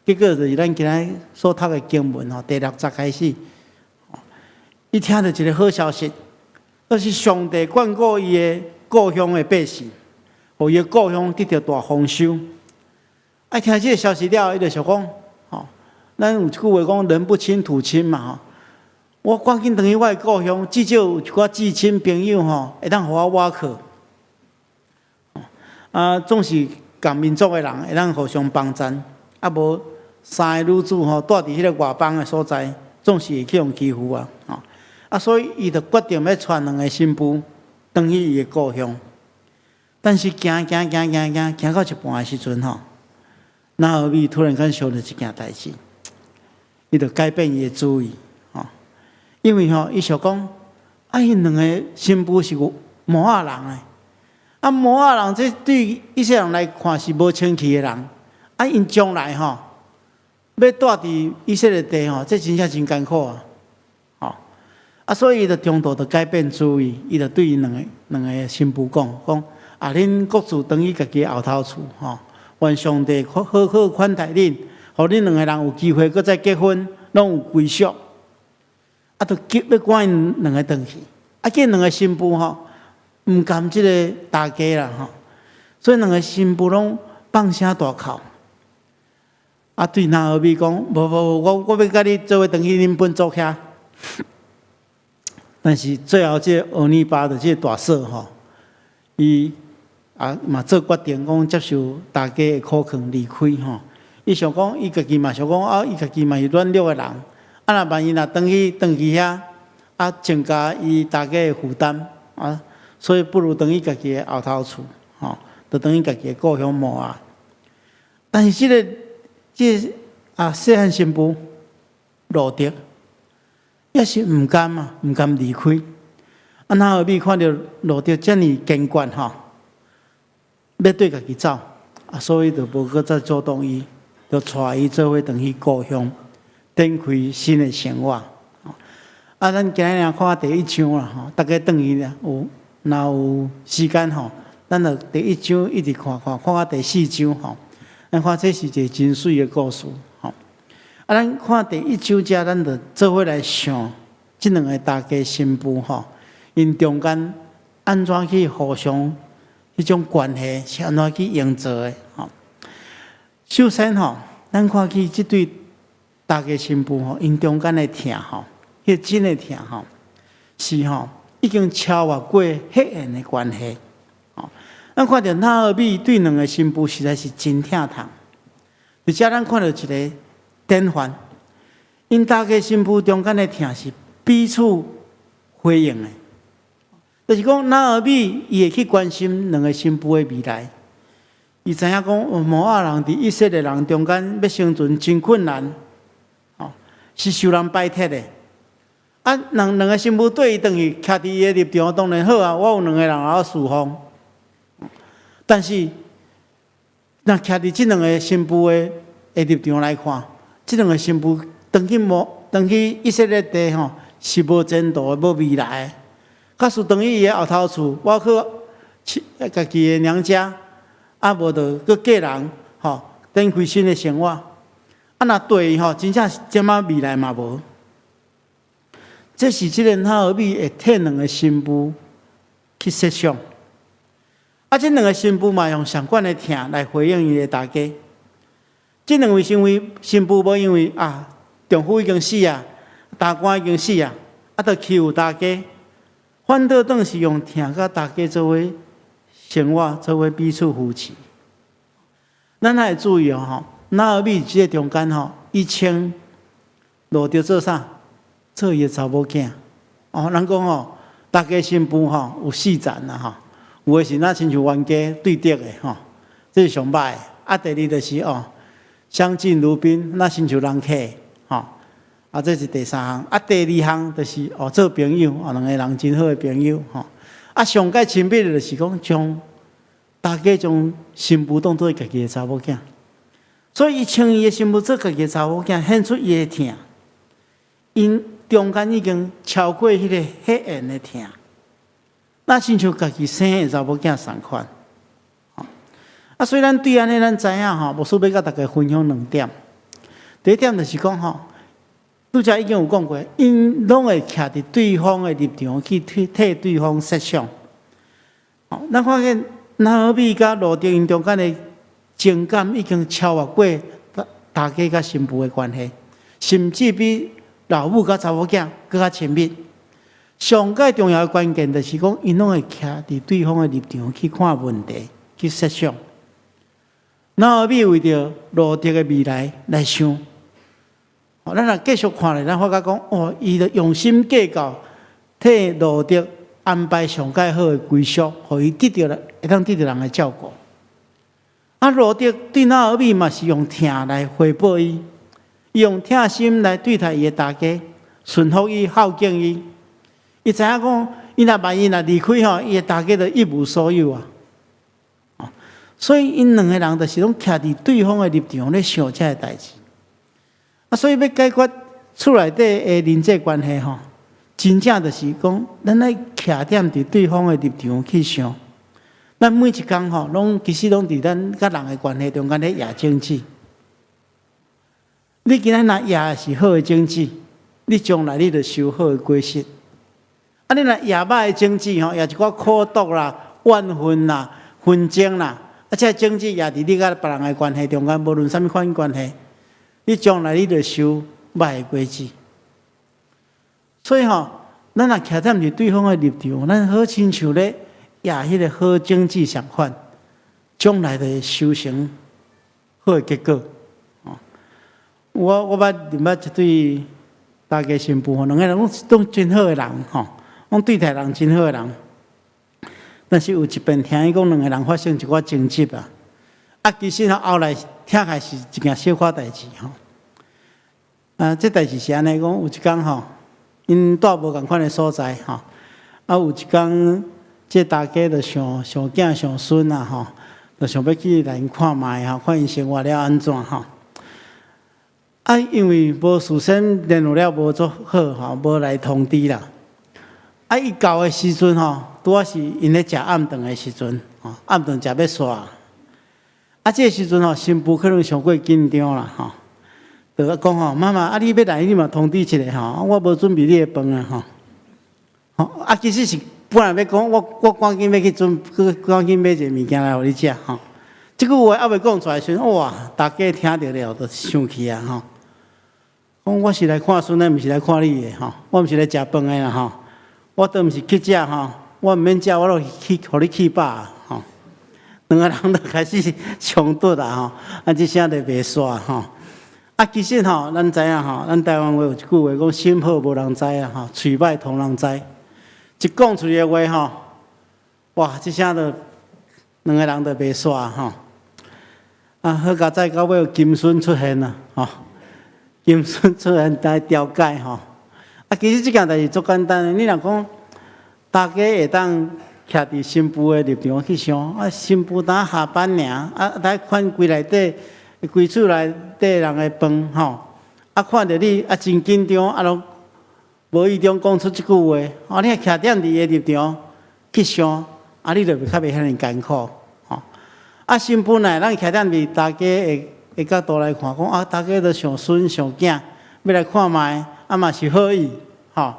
結果就是咱今仔所讀的經文吼，第六節開始，伊聽著一个好消息，就是上帝眷顧伊的故鄉的百姓，予伊的故鄉得著大豐收。啊，聽這个消息了後，伊就想講，吼，咱有一句話講，人不親土親嘛，吼。我趕緊轉去我的故鄉，至少有一寡至親朋友吼，會當予我倚靠。啊，總是仝民族的人會當互相幫贊，啊無三个女子吼，蹛佇彼个外邦的所在，總是會去予欺負啊！吼，啊，所以伊就決定欲帶兩个新婦轉去伊的故鄉。但是行行行行行行到一半的時陣吼，拿俄米突然間想著一件代誌，伊就改變伊的主意，吼，因為吼，伊想講，啊，𪜶兩个新婦是摩押人的。啊，摩押人這對以色列人來看是無清氣的人，啊，𪜶將來吼欲蹛佇以色列地吼，這真正真艱苦啊！吼，啊，所以伊就中途就改變主意，伊就對𪜶兩個新婦講講，啊，恁各自轉去家己的後頭厝吼，願上帝好好款待恁，予恁兩個人有機會閣再結婚，攏有歸屬。啊，就急欲趕𪜶兩个轉去，啊，見兩个新婦吼，毋甘這个代價啦吼，所以兩个新婦攏放聲大哭。啊，對拿俄米講，無無無，我欲佮你做伙轉去恁本族遐。但是最後，這个俄利巴的這个大嫂吼，伊啊嘛做決定講接受大家的苦勸離開吼。伊想講，伊家己嘛想講啊，伊家己嘛是軟弱的人，啊若萬一若轉去遐，啊增加伊大家的負擔啊。所以不如轉去家己的後頭厝，吼，就轉去家己的故鄉摩押。但是這个啊，細漢新婦路得，也是毋甘啊，毋甘離開。啊，拿俄米看著路得遮爾堅決吼，欲綴家己走，啊，所以就無閣再阻擋伊，就帶伊做伙轉去故鄉，展開新的生活。啊，咱今仔日看第一章啦，吼，大家轉去有若有時間吼，咱就第一章一直看看看到第四章吼。咱看這是一个真媠的故事吼。啊，咱看第一章遮，咱就做伙來想這兩个大家新婦吼，𪜶中間按怎去互相彼種關係是按怎去營造的吼。首先吼，咱看見這對大家新婦吼，𪜶中間的疼吼，彼個真的疼吼，是吼已經超越過血緣的關係。吼，咱看著拿俄米對兩个新婦實在是真疼痛。而且咱看著一个典範，𪜶大家新婦中間的疼是彼此回應的，就是講拿俄米伊會去關心兩个新婦的未來。伊知影講摩押人佇以色列人中間欲生存真困難，吼，是受人排斥的。啊，兩個新婦綴伊轉去，徛佇伊的立場當然好啊，我有兩個人來侍奉。但是，若徛佇這兩个新婦的立場來看，這兩个新婦轉去以色列地吼，是無前途的、無未來的。假使轉去伊的後頭厝，我去家己的娘家，啊，無就閣嫁人，吼，展開新的生活。啊，若綴去吼，真正是這馬未來嘛無。這是這个拿俄米會替兩个新婦去設想。啊，這兩个新婦嘛用相仝的疼來回應伊的大家。這兩位新婦無因為啊，丈夫已經死啊，大官已經死啊，啊，就欺負大家，反倒轉是用疼佮大家做伙生活，做伙彼此扶持。咱愛注意哦，吼，拿俄米這个中間吼，伊稱路得做啥？做伊的查某囝。哦，人講吼，大家新婦吼有四層啦吼，有的是若親像冤家對敵的吼，這是上歹的。啊，第二就是哦，相敬如賓，若親像人客吼。啊，這是第三項。啊，第二項就是哦，做朋友，哦，兩个人真好的朋友吼。啊，上蓋親密的就是講將大家將新婦當做家己的查某囝，所以伊稱伊的新婦做家己的查某囝，顯出伊的疼。𪜶中間已經超過彼个血緣的疼，若親像家己生的查某囝仝款。啊，所以咱對按呢，咱知影吼，牧師欲佮大家分享兩點。第一點就是講吼，拄才已經有講過，𪜶攏會徛佇對方的立場去替對方設想。咱發現拿俄米佮路得𪜶中間的情感已經超越過大家佮新婦的關係，甚至比老母佮查某囝閣較親密。上蓋重要的關鍵就是講，𪜶攏會徛佇對方的立場去看問題，去設想。拿俄米為著路得的未來來想。咱若繼續看咧，咱發覺講，哦，伊就用心計較，替路得安排上蓋好的歸宿，予伊得著會當得著人的照顧。啊，路得對拿俄米嘛是用疼來回報伊，伊用疼心來對待伊的大家，順服伊、孝敬伊。伊知影講，伊若萬一若離開吼，伊的大家就一無所有啊。所以𪜶兩个人就是攏徛佇對方的立場咧想這个代誌。啊，所以欲解決厝內底的人際關係吼，真正就是講，咱愛徛踮佇對方的立場去想。咱每一工吼，攏其實攏佇咱佮人的關係中間咧掖種子。你今仔若掖的是好的種子，你將來你就收好的果實。啊，你若掖歹的種子吼，掖一寡苦毒啦、怨恨啦、紛爭啦，啊，這个種子掖佇你佮別人的關係中間，無論啥物款關係，你將來你就收歹的果子。所以吼，咱若徛踮佇對方的立場，咱好親像咧掖彼个好種子相款，將來就會收成好的結果。我捌認捌一對大家新婦吼，兩个人攏真好的人吼，攏對待人真好的人。但是有一遍聽伊講，兩个人發生一寡爭執啊，啊，其實吼後來聽起來是一件小可代誌吼。啊，這代誌是按呢講，有一工吼，𪜶蹛無仝款的所在吼，啊，有一工，這大家就想想囝想孫啊吼，就想欲去來𪜶看覓吼，看𪜶生活了按怎吼。啊，因為無事先聯絡了無足好吼，無來通知啦。啊，伊到的時陣吼，拄仔是𪜶咧食暗頓的時陣，吼，暗頓食欲煞。啊，這个時陣吼，新婦可能傷過緊張啦，吼。就講吼，媽媽啊，你欲來你嘛通知一下吼，我無準備你的飯啊吼。吼啊，其實是本來欲講，我趕緊欲去準，趕緊買一个物件來予你食吼。這句話猶未講出來時陣，哇！大家聽著了就生氣啊吼。講我是來看孫的，毋是來看你的吼。我毋是來食飯的啦吼。我都毋是乞食吼，我毋免食，我都去予你氣飽吼。兩个人就開始衝突啦吼，啊，這聲就袂煞吼。啊，其實吼，咱知影吼，咱台灣話有一句話講：心好無人知啊吼，喙䆀通人知。一講出去的話吼，哇！這聲就兩个人就袂煞吼。啊，好佳哉，到尾有金孫出現啦，吼！金孫出現來調解吼。啊，其實這件代誌足簡單的，你若講大家會當徛佇新婦的立場去想，啊，新婦當下班爾，啊，來看規內底規厝內底人的飯吼，啊，看著你啊真緊張，啊，攏無意中講出這句話，啊，你徛踮佇伊的立場去想，啊，你就較袂遐爾艱苦，吼。啊，新婦呢，咱徛踮佇大家的角度來看，講啊，大家都想孫想囝，欲來看覓，啊嘛是好意，吼。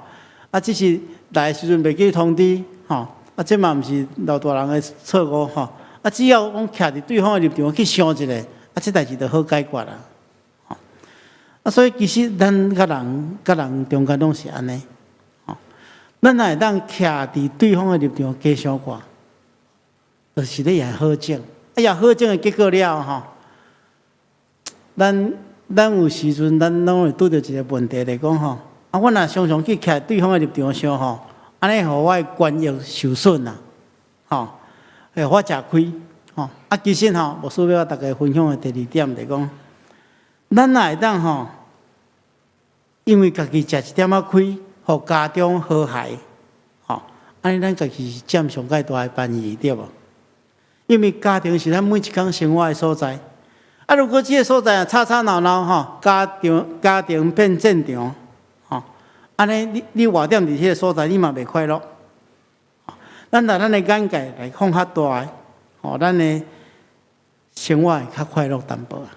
啊，只是來的時陣袂記通知，吼。啊，這嘛毋是老大人的錯誤，吼。啊，只要講徛佇對方的立場去想一下，啊，這代誌就好解決啦。吼。啊，所以其實咱佮人佮人中間攏是按呢，吼。咱若會當徛佇對方的立場加想看，就是咧業好種。啊，業好種的結果了吼，咱有時陣，咱攏會拄著一个問題，就講吼，啊，我若常常去徛對方的立場想吼，按呢予我的權益受損啊，吼，會予我食虧，吼。啊，其實吼，牧師欲佮大家分享的第二點就講，咱若會當吼，因為家己食一點仔虧，予家中和諧，吼，按呢咱家己是佔上蓋大的便宜，對無？因為家庭是咱每一工生活的所在。啊，如果這个所在啊吵吵鬧鬧吼，家庭變戰場，吼，按呢你活踮佇彼个所在，你嘛袂快樂。咱若咱的眼界來放較大的，吼，咱的生活會較快樂淡薄啊。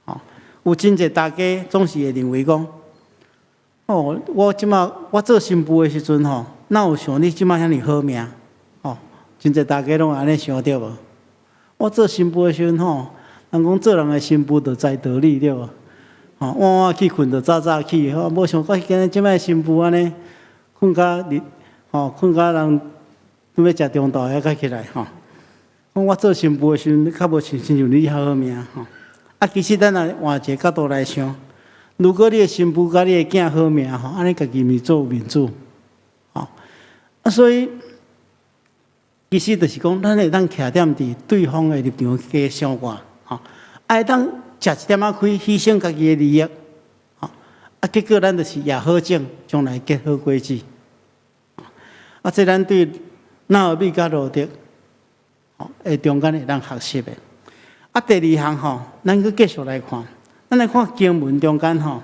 吼，有真濟大家總是會認為講，哦，我這馬我做新婦的時陣吼，哪有像你這馬遐爾好命？吼，真濟大家攏按呢想對無？我做新婦的時陣吼，人講做人的新婦就知道理對無？吼，晚晚去睏就早早起，吼，無想過今日這擺新婦按呢，睏甲日，吼，睏甲人準備食中晝才起來吼。講我做新婦的時陣，較無親像你遐好命吼。啊，其實咱若換一个角度來想，如果你的新婦佮你的囝好命吼，按呢家己毋是做面子，吼。啊，所以其實就是講，咱會當徛踮佇對方的立場加想看，吼，啊會當食一點仔虧，犧牲家己的利益，吼，啊，結果咱就是業好種，將來結好果子。啊，這咱對拿俄米佮路得，吼，的中間會當學習的。啊，第二項吼，咱閣繼續來看，咱來看經文中間吼，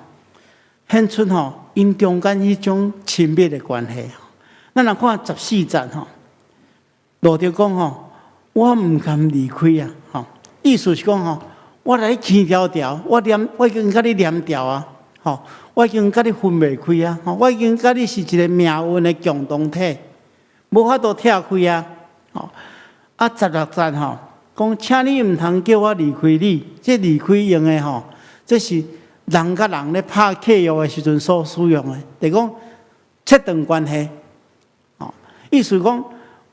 顯出吼𪜶中間彼種親密的關係。咱來看14節吼，路得講吼，我毋甘離開啊，吼，意思是講吼，我來牽條條，我已經佮你連牢啊，吼，我已經佮你分袂開啊，吼，我已經佮你是一个命運的共同體，無法度拆開啊，吼，啊，16節吼，講請你毋通叫我離開你，這離開用的吼，這是人佮人咧拍契約的時陣所使用的，就講切斷關係，吼，意思講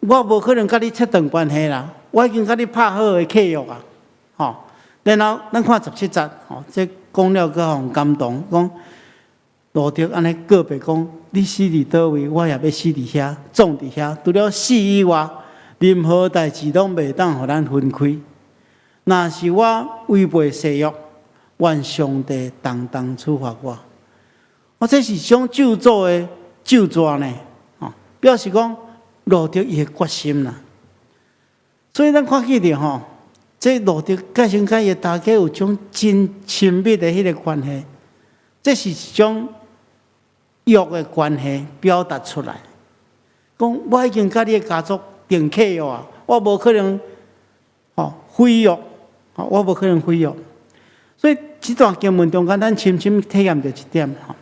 我無可能佮你切斷關係啦，我已經佮你拍好的契約啊，吼。然後咱看17節，吼，這講了閣予人感動，講路得按呢告白講，你死佇佗位，我也欲死佇遐，葬佇遐，除了死以外，任何代誌攏袂當予咱分開。若是我違背誓約，願上帝重重處罰我。我這是種咒詛的咒詛呢，吼，表示講路得伊的決心啦。所以咱看見著吼，這路得佮先佮伊大家有種真親密的彼个關係，這是一種約的關係表達出來。講我已經佮你的家族訂契約啊，我無可能吼毀約，吼我無可能毀約。所以這段經文中間，咱深深體驗著一點吼，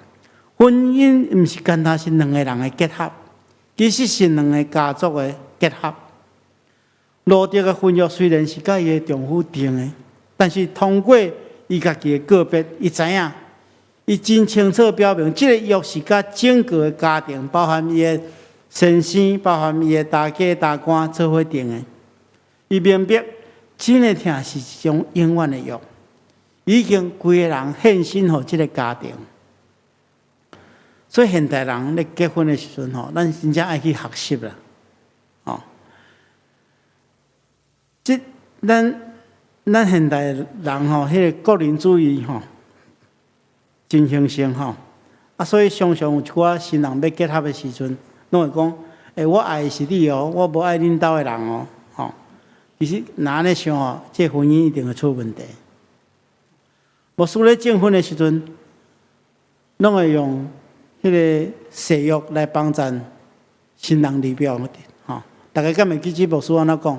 婚姻毋是干焦是兩個人的結合，其實是兩个家族的結合。路得的婚約雖然是佮伊的丈夫訂的，但是通過伊家己的告別，伊知影，伊真清楚表明，這个約是佮整个的家庭，包含伊的先生，包含伊的大家大官做伙訂的。伊明白，真的疼是一種永遠的約，已經規個人獻身予這个家庭。所以現代人咧結婚的時陣吼，咱真正愛去學習啦，吼。這咱現代人吼，彼个個人主義吼，真興盛吼，啊，所以常常有一寡新人欲結合的時陣，攏會講：欸，我愛的是你哦，我無愛恁兜的人哦，吼。其實若按呢想吼，這婚姻一定會出問題。牧師咧證婚的時陣，攏會用彼个誓約來幫贊新人離別，吼。大家敢會記得牧師按怎講？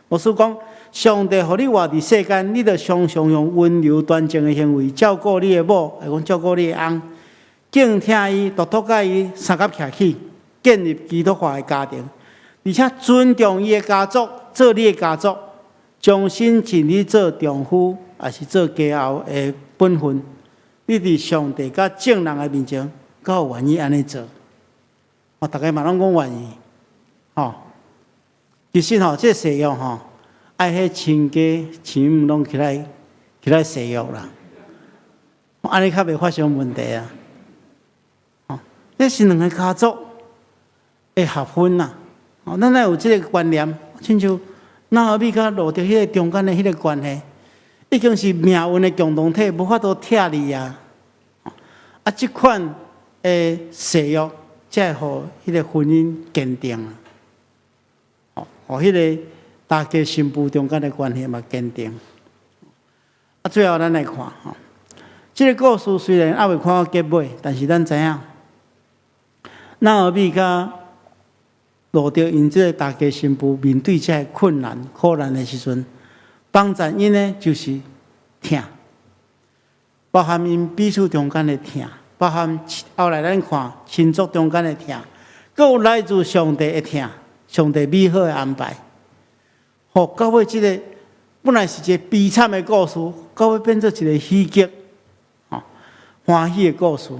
牧師講：上帝予你活佇世間，你著常常用溫柔端正的行為照顧你的某，會講照顧你的翁，敬疼伊，督促佮伊相佮徛起，建立基督化的家庭，而且尊重伊的家族，做你的家族，終身盡力做丈夫，抑是做家後的本分。你佇上帝佮眾人的面前，敢有願意按呢做？哦，逐家嘛攏講願意，吼。其實吼，這誓約吼，愛彼親家親母攏起來起來誓約啦，按呢較袂發生問題啊。吼，這是兩个家族的合婚啦。哦，咱愛有這个觀念，親像拿俄米佮路得彼个中間的彼个關係，已經是命運的共同體，無法度拆離啊。啊，這款的誓約，才會予彼个婚姻堅定啊。哦，彼个大家新婦中間的關係嘛堅定。啊，最後咱來看吼，這个故事雖然猶未看到結尾，但是咱知影，拿俄米佮路得𪜶這个大家新婦面對這个困難苦難的時陣，幫贊𪜶呢就是疼，包含𪜶彼此中間的疼，包含後來咱看親族中間的疼，閣有來自上帝的疼，上帝美好的安排，予到尾這个本來是一个悲慘的故事，到尾變做一个喜劇，吼，歡喜的故事。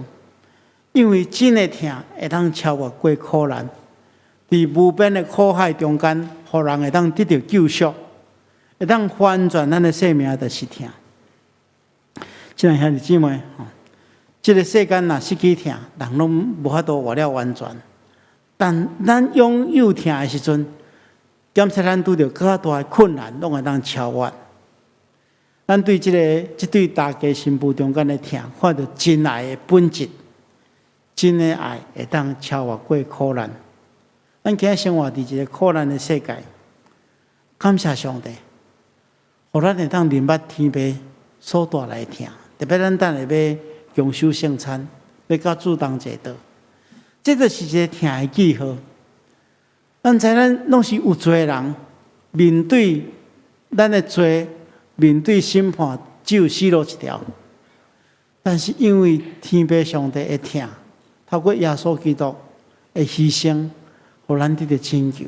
因為真的疼會當超越過苦難，佇無邊的苦海中間，予人會當得著救贖，會當翻轉咱的生命，就是疼。親愛兄弟姊妹，吼，這个世間若失去疼，人攏無法度活了完全。但咱擁有疼的時陣，檢測咱拄著閣較大的困難，攏會當超越。咱對這對大家新婦中間的疼，看著真愛的本質，真的愛會當超越過苦難。咱今仔生活佇一个苦難的世界，感謝上帝，予咱會當明捌天父所帶來的疼。特別咱等下欲共守聖餐，欲佮主同齊桌，這就是一个疼的記號。咱知咱攏是有罪的人，面對咱的罪，面對審判，只有死路一條。但是因為天父上帝的疼，透過耶穌基督的犧牲，予咱得著拯救。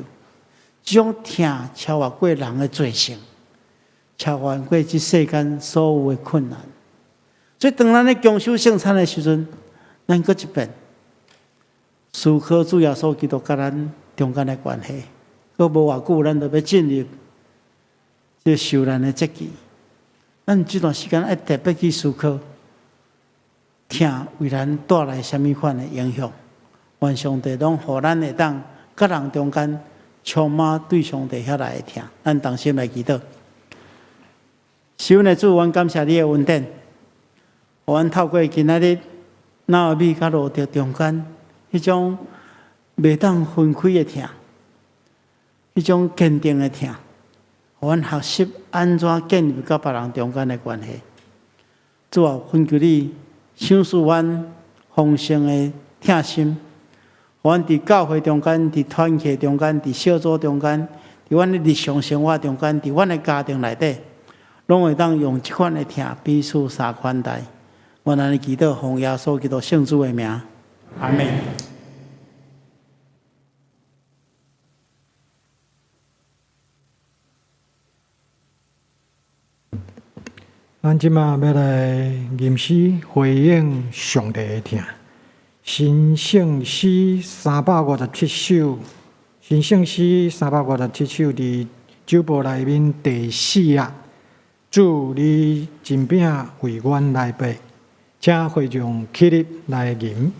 這種疼超越過人的罪性，超越過這世間所有的困難。所以當咱咧共守聖餐的時陣，咱閣一遍思考主耶穌基督佮咱中間的關係。閣無偌久，咱就欲進入這受難的節期。咱這段時間愛特別去思考，疼為咱帶來啥物款的影響？願上帝攏予咱會當佮人中間充滿對上帝遐來的疼。咱同心來祈禱。是阮的主，阮感謝你的恩典，予阮透過今仔日拿俄米佮路得中間彼種袂當分開的疼，彼種堅定的疼，予阮學習按怎建立佮別人中間的關係。主啊，懇求你賞賜阮豐盛的疼心，予阮佇教會中間、佇團契中間、佇小組中間、佇阮的日常生活中間、佇阮的家庭內底，攏攏會當用這款的疼彼此相款待。阮按呢祈禱，奉耶穌基督聖子的名，阿們。咱這馬欲來吟詩回應上帝的疼。新聖詩三百五十七首，新聖詩三百五十七首佇酒簿內面第四頁。主，你真餅為阮來擘，請會眾起立來吟。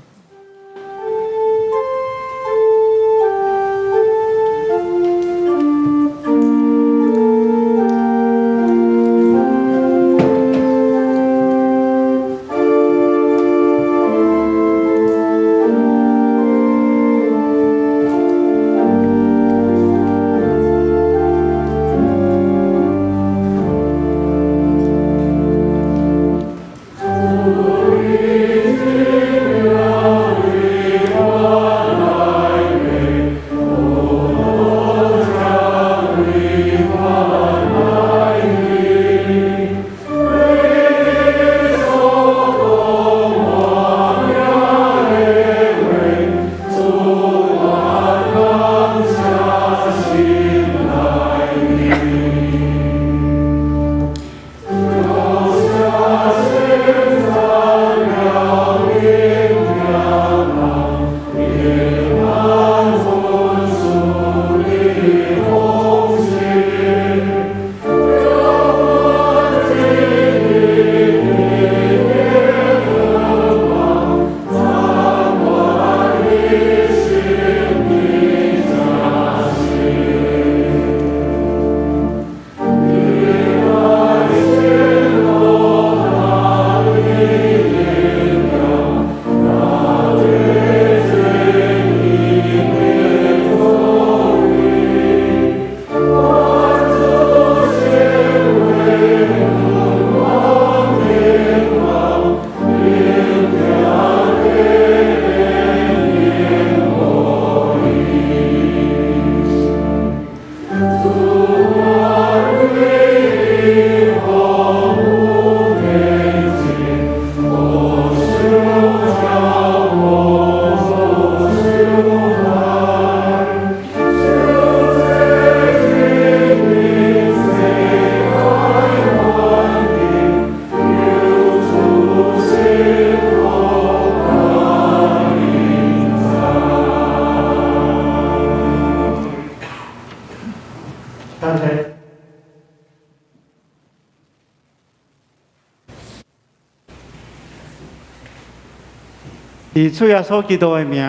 以主耶穌基督的名，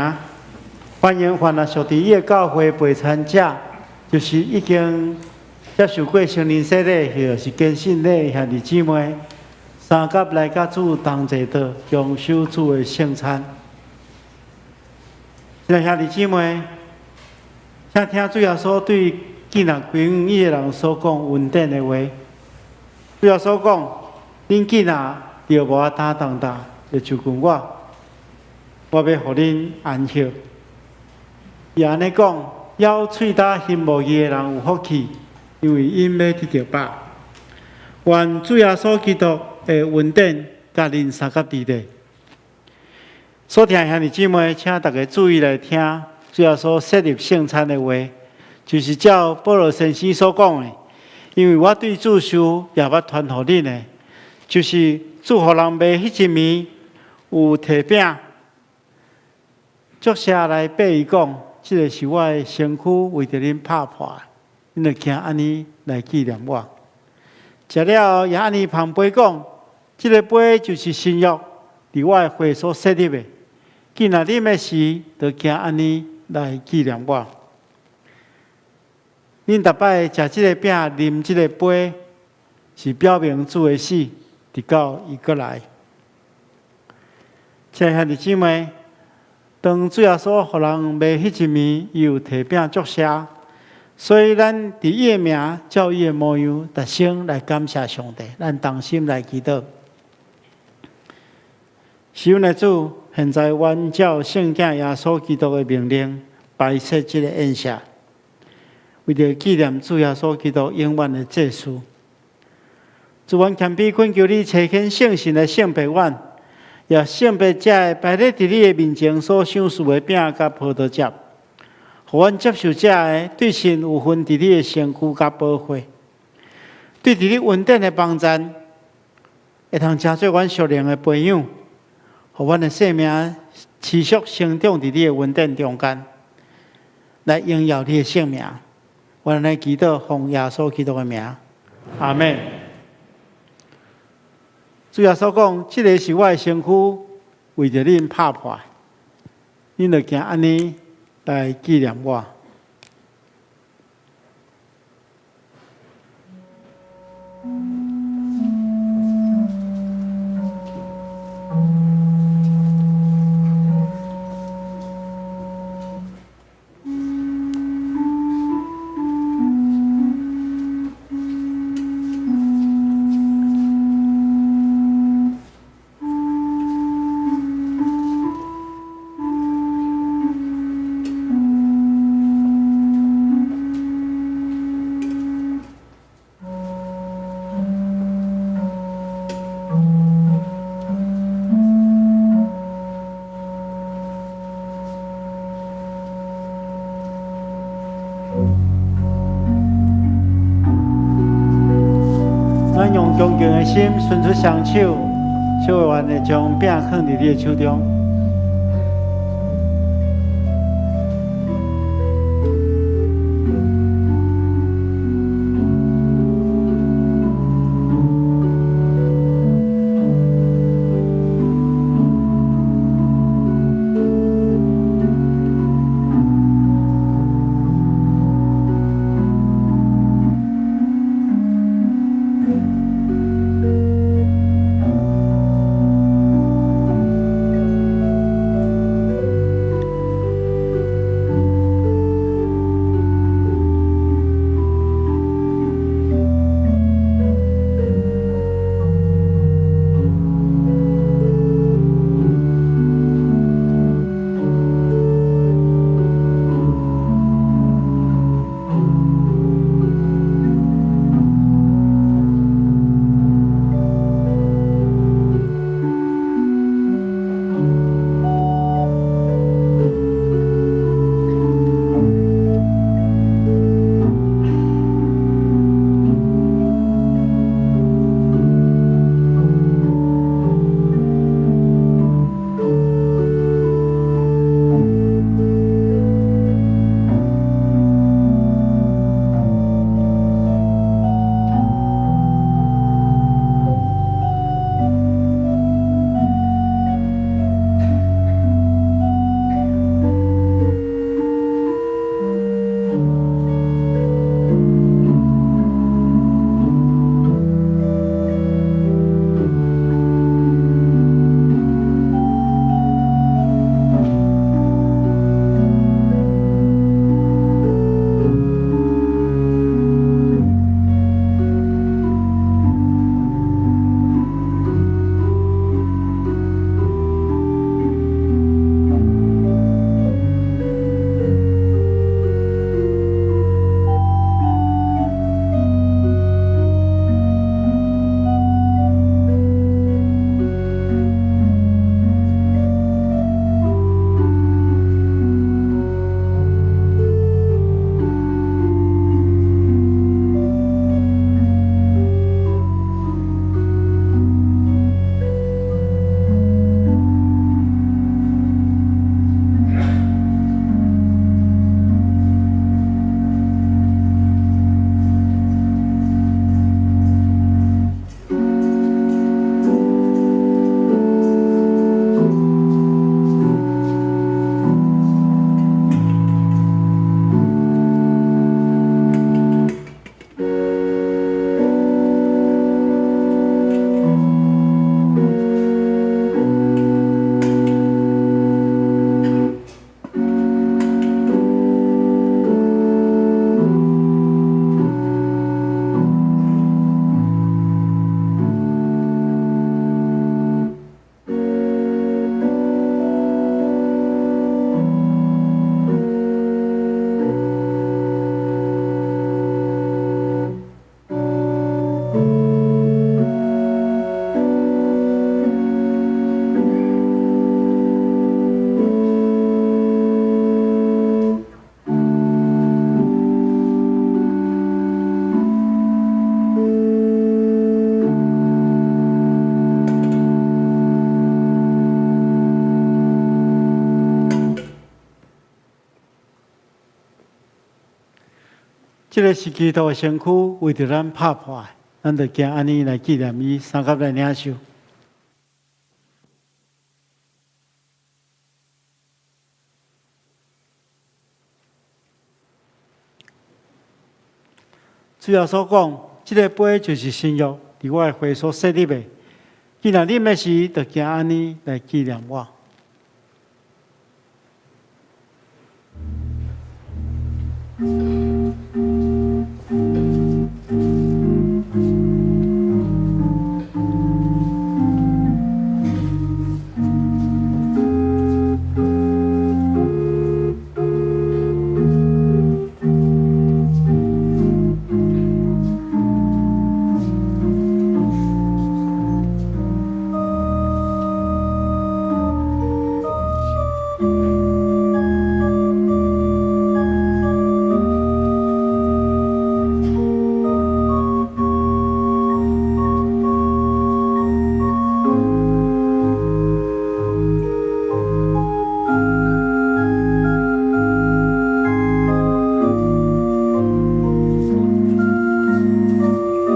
歡迎凡若屬佇伊的教會陪餐者，就是已經接受過聖靈洗禮，或者是堅信禮兄弟姊妹，相佮來佮主同齊桌，共守主的聖餐。親愛兄弟姊妹，請聽主耶穌對建立歸向伊的人所講恩典的話。主耶穌講：恁囝若著無擔重擔，就就近我，我欲予恁安息。伊按呢講，枵喙焦心無義的人有福氣，因為𪜶欲得著飽。願主耶穌基督的恩典佮恁相佮佇咧。所疼兄弟姊妹，請大家注意來聽主耶穌設立聖餐的話，就是照保羅先生所講的。因為我對主受，也捌傳予恁的，就是主予人賣彼一暝，有提餅，祝謝來擘伊講：這个是我的身軀，為著恁拍破的，恁著行按呢來紀念我。食了後，也按呢捧杯講：這个杯就是新約，佇我的血所設立的。囝若啉的時，著行按呢來紀念我。恁逐擺食這个餅、啉這個杯，是表明主的死，直到伊閣來。親愛兄弟姊妹，當主耶穌予人賣彼一暝，伊有提餅祝謝，所以咱佇伊的名，照伊的模樣，特生來感謝上帝。咱同心來祈禱。是阮的主，現在阮照聖子耶穌基督的命令，擺設這个宴席，為著紀念主耶穌基督永遠的祭司。主，阮謙卑懇求你，差遣聖神來聖別阮，也聖別這个擺咧佇你的面前所賞賜的餅佮葡萄汁，予阮接受這个對神有份佇你的身軀佮寶血，對佇你恩典的幫贊，會通成做阮屬靈的培養，予阮的生命持續成長佇你的恩典中間，來榮耀你的聖名。阮來祈禱，奉耶穌基督的名，阿們。主耶穌講：這个是我的身軀，為著恁拍破，恁著行按呢來紀念我。咱用恭敬的心伸出雙手，小會員會將餅囥佇你的手中。這个是基督的身軀，為著咱拍破的，咱就行按呢來紀念伊，相佮來領受。主耶穌講：這个杯就是新約，佇我的血所設立的。既然啉的時，就行按呢來紀念我。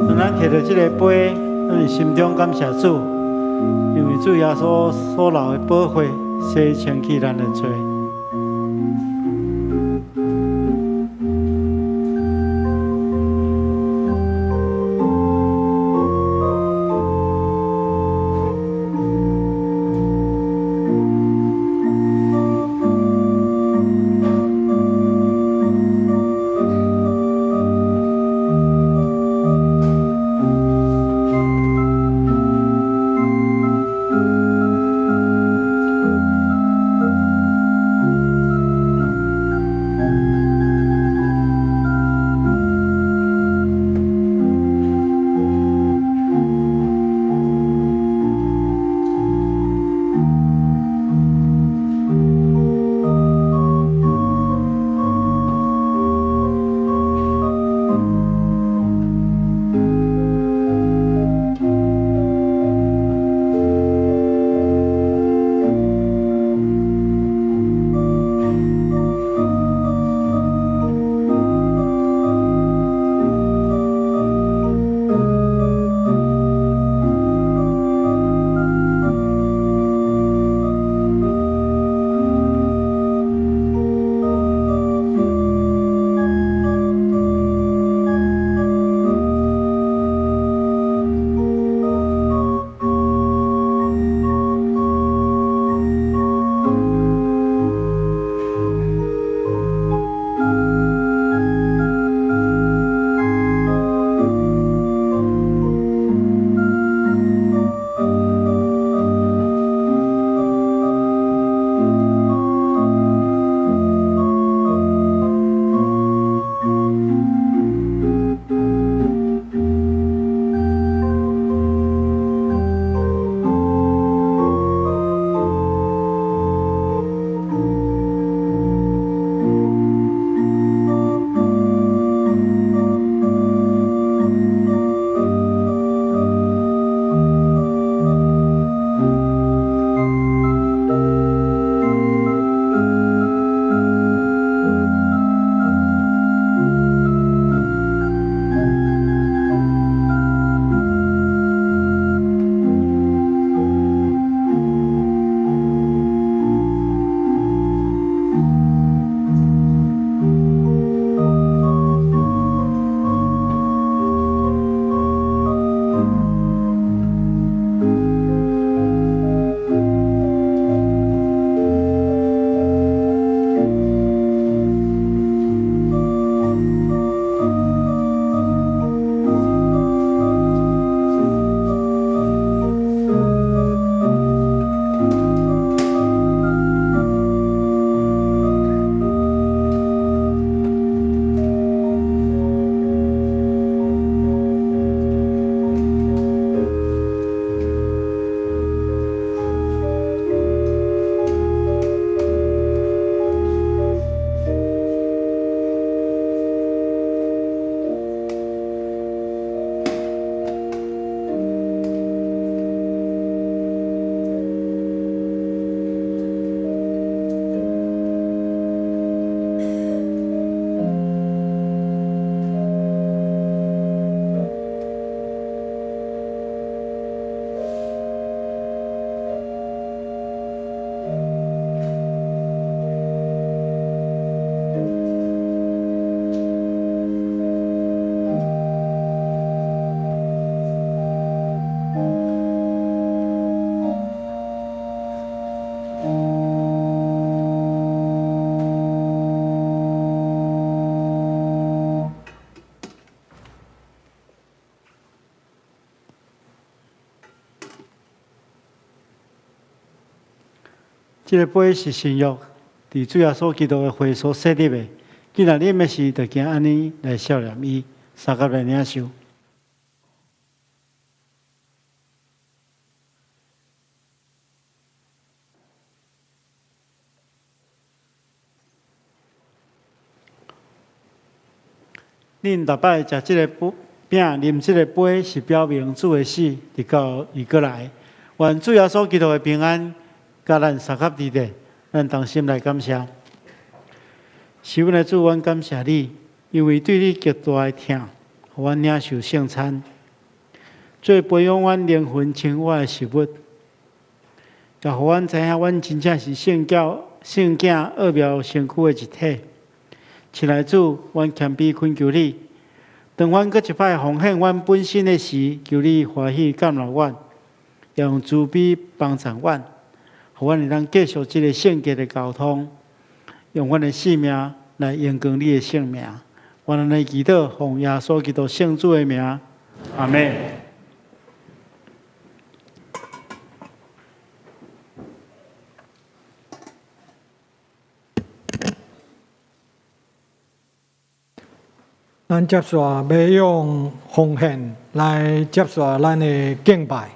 當咱提著這个杯，咱心中感謝主，因為主耶穌所流的寶血，洗清去咱的罪。這个杯是新約，佇主耶穌基督的血所設立的。既然啉的時，就經按呢來數念伊，相佮來領受。恁逐擺食這个餅，啉這个杯，是表明主的死，直到伊閣來。願主耶穌基督的平安，佮咱相佮佇咧，咱同心來感謝。是阮的主，阮感謝你，因為對你極大的疼，予阮領受聖餐，做培養阮靈魂生活的食物，也予阮知影，阮真正是聖教、聖囝奧妙身軀的一體。親愛主，阮謙卑懇求你，當阮閣一擺奉獻阮本身的時，求你歡喜接納阮，用慈悲幫助阮，予阮會當繼續這个聖潔的交通，用阮的性命來榮光你的聖名。阮按呢祈禱，奉耶穌基督聖子的名，阿們。咱接續欲用奉獻來接續咱的敬拜。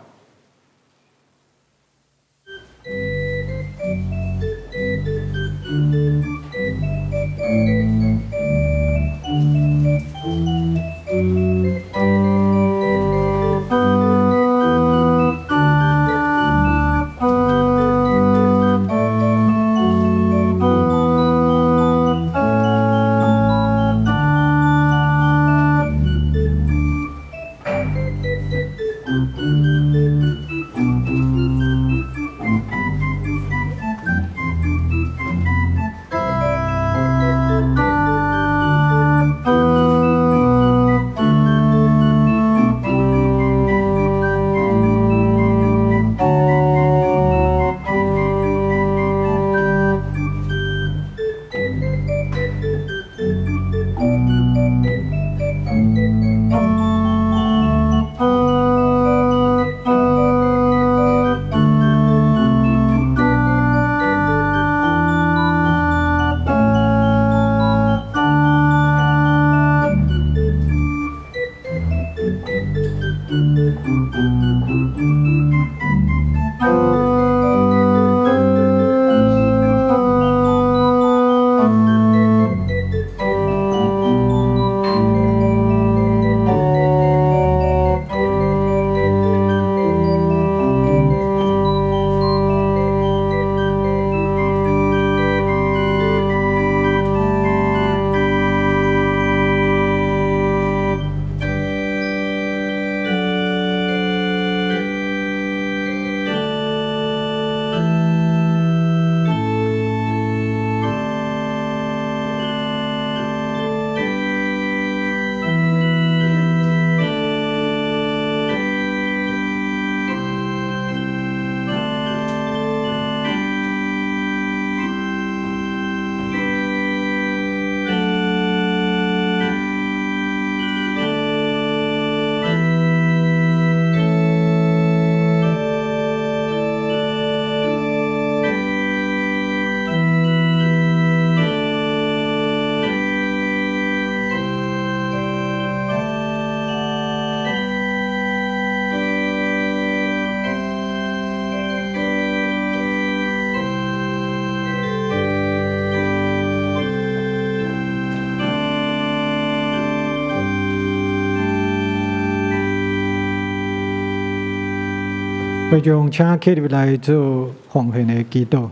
會眾請起立來做奉獻的祈禱。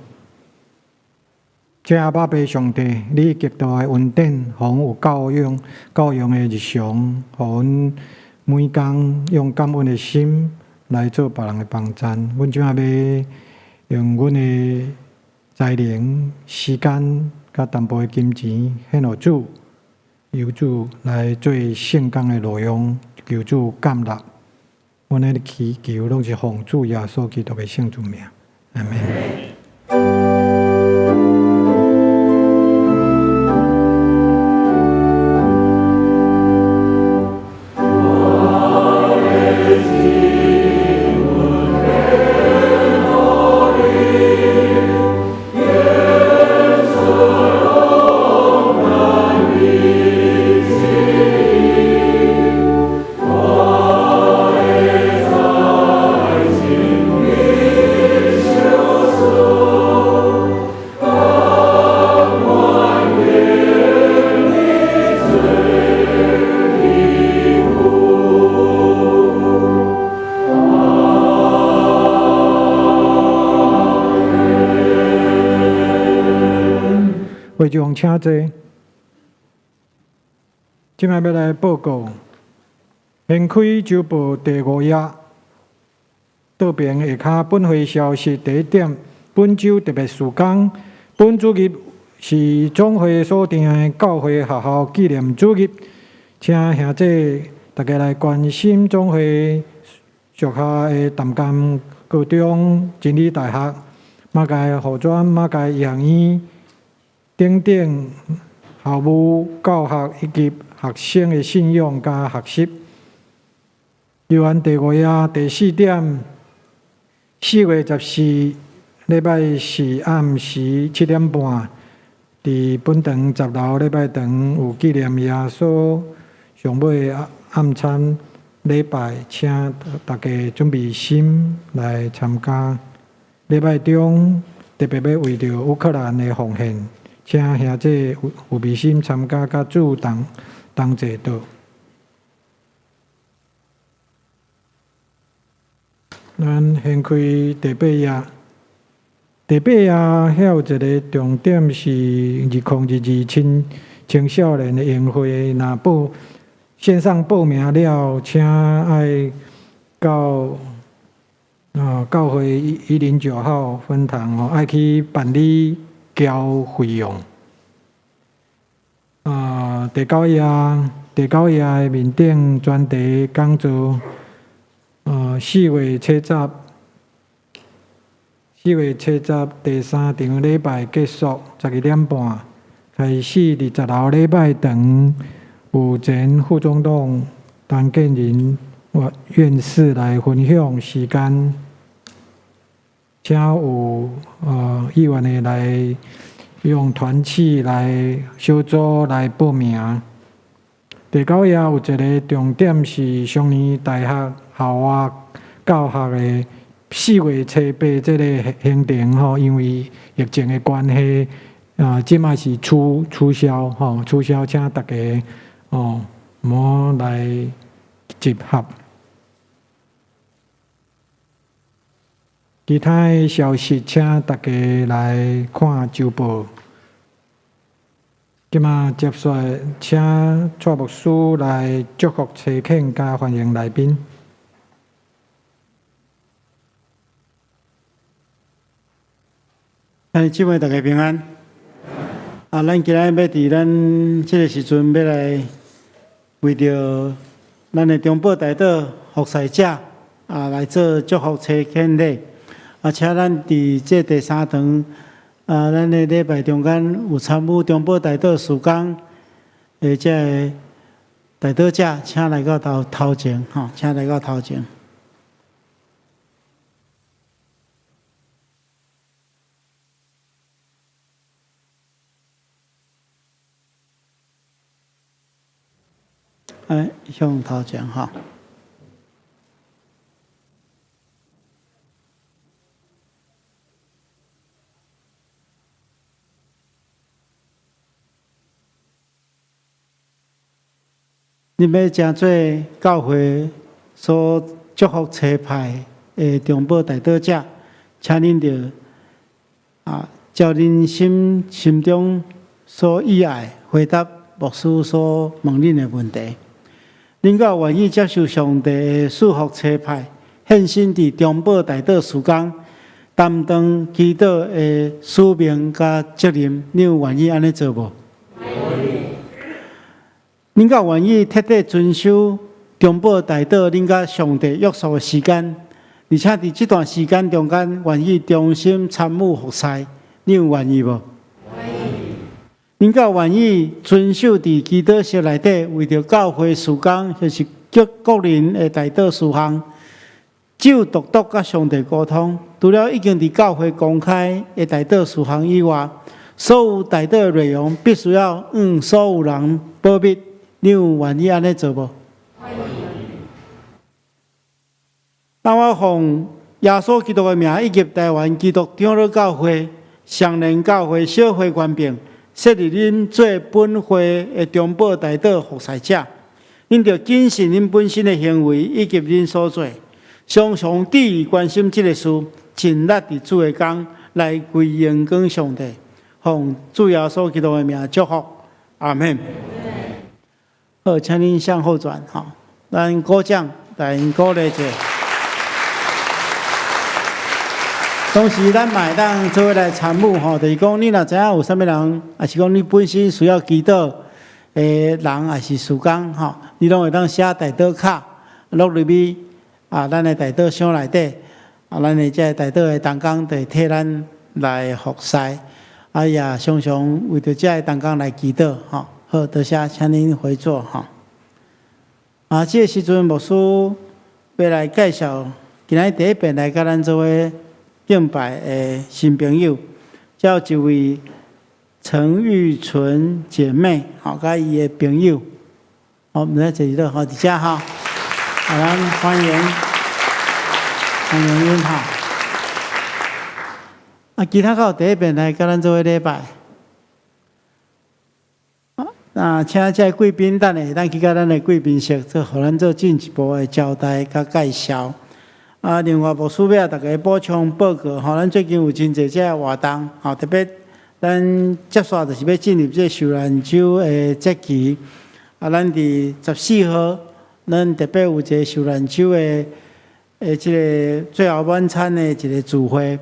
親愛阿爸父上帝，你極大的恩典，予阮有夠用、夠用的日常，予阮每工用感恩的心來做別人的幫贊。阮這擺欲用阮的才能、時間、佮淡薄的金錢獻予主，由主來做聖工的路用，求主接納。阮的祈求攏是奉主耶穌基督的聖子名，阿們。會長請坐。這擺欲來報告，掀開週報第五頁，倒爿下跤本會消息第一點，本週特別事工，本主日是總會所定的教會學校紀念主日，請兄弟大家來關心總會屬下的淡江高中、真理大學、馬偕護專、馬偕醫學院等等校務教學以及學生的信仰佮學習。猶原第五頁第四點，4月14禮拜四暗時7點半，佇本堂10樓禮拜堂有紀念耶穌上尾晚餐禮拜，請大家準備心來參加。禮拜中特別欲為著烏克蘭的奉獻，請兄弟有備心參加，佮主同同齊禱。咱掀開第八頁，第八頁遐有一个重點是2022青青少年的營會，若報線上報名了，請愛到教會109號分堂哦，愛去辦理交費用。第九頁，第九頁的面頂專題講座。4月70，4月70第三場禮拜結束，12點半開始，佇10樓禮拜堂有前副總統陳建仁院士來分享時間，請有意願的來用團契來小組來報名。第九頁有一个重點是雙年大學校外教學的4月初八這个行程吼，因為疫情的關係，這擺是取消吼，取消，請大家哦，毋好來集合。其他的消息，請大家來看週報。這擺接續，請蔡牧師來祝福差遣佮歡迎來賓。兄弟姊妹大家平安。啊，咱今仔日欲佇咱這个時陣欲來為著咱的中保代禱服侍者啊來做祝福差遣禮。啊，請咱佇這第三堂啊，咱的禮拜中間有參與中保代禱事工的這个代禱者，請來到頭頭前，吼，請來到頭前。哎，向頭前吼。恁欲成做教會所祝福差派的中保代禱者，請恁著啊，照恁心心中所意愛回答牧師所問恁的問題。恁敢有願意接受上帝的賜福差派，獻身佇中保代禱事工，擔當祈禱的使命佮責任？你有願意按呢做無？恁敢有願意徹底遵守中保代禱恁佮上帝約束的時間，而且佇這段時間中間願意忠心參與服侍，你有願意無？恁敢有願意遵守佇祈禱室內底為著教會事工，或是各個人的代禱事項，只有獨獨佮上帝溝通。除了已經佇教會公開的代禱事項以外，所有代禱的內容必須要向所有人保密。你有願意按呢做無？那我奉耶穌基督的名，以及台灣基督長老教會、雙連教會小會權柄，設立恁做本會的中保代禱服侍者。恁著謹慎恁本身的行為以及恁所做，常常注意關心這个事，盡力佇主的工來歸榮光上帝。予奉主耶穌基督的名祝福，阿們。好，請恁向後轉，吼，咱鼓掌來鼓勵者。同時，咱嘛會當做伙來參與吼，就是講你若知影有啥物人，抑是講你本身需要祈禱的人，抑是事工吼，你攏會當寫代禱卡落入去啊，咱的代禱箱內底，啊，咱的這个代禱的同工就會替咱來服侍，啊，也常常為著這个同工來祈禱吼。好，多謝，請恁回座吼。啊，這个時陣牧師欲來介紹，今仔日第一遍來佮咱做伙敬拜的新朋友，叫一位陳玉純姐妹，吼，佮伊的朋友，好，毋知坐佇佗，好，佇遮吼，啊，咱歡迎，歡迎𪜶吼。啊，其他閣有第一遍來佮咱做伙禮拜。啊，請這個貴賓等下，咱去佮咱的貴賓室，做予咱做進一步的交代佮介紹。啊，另外牧師欲共大家補充報告吼，咱最近有真濟這个活動，吼，特別咱接續就是欲進入這個受難週的節期。啊，咱佇14號，咱特別有一個受難週的這个最後晚餐的一個聚會。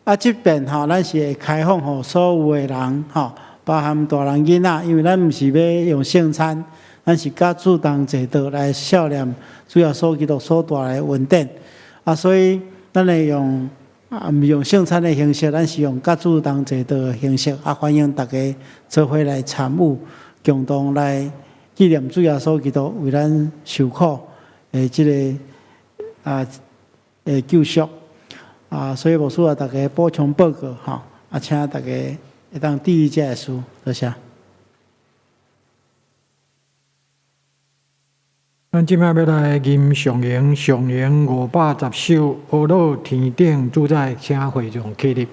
啊，這遍吼，咱是會開放予所有的人吼，包含大人囡仔，因為咱毋是欲用聖餐，咱是佮主同齊桌來數念主耶穌基督所帶來的恩典。啊，所以咱會用啊，毋是用聖餐的形式，咱是用佮主同齊桌的形式。啊，歡迎大家做伙來參與，共同來紀念主耶穌基督為咱受苦的這个啊的救贖。啊，所以牧師啊，大家補充報告吼，啊，請大家會當注意這个事，多謝。咱這擺欲來吟上詠，上詠510首，呵咾天頂主宰，請會眾起立。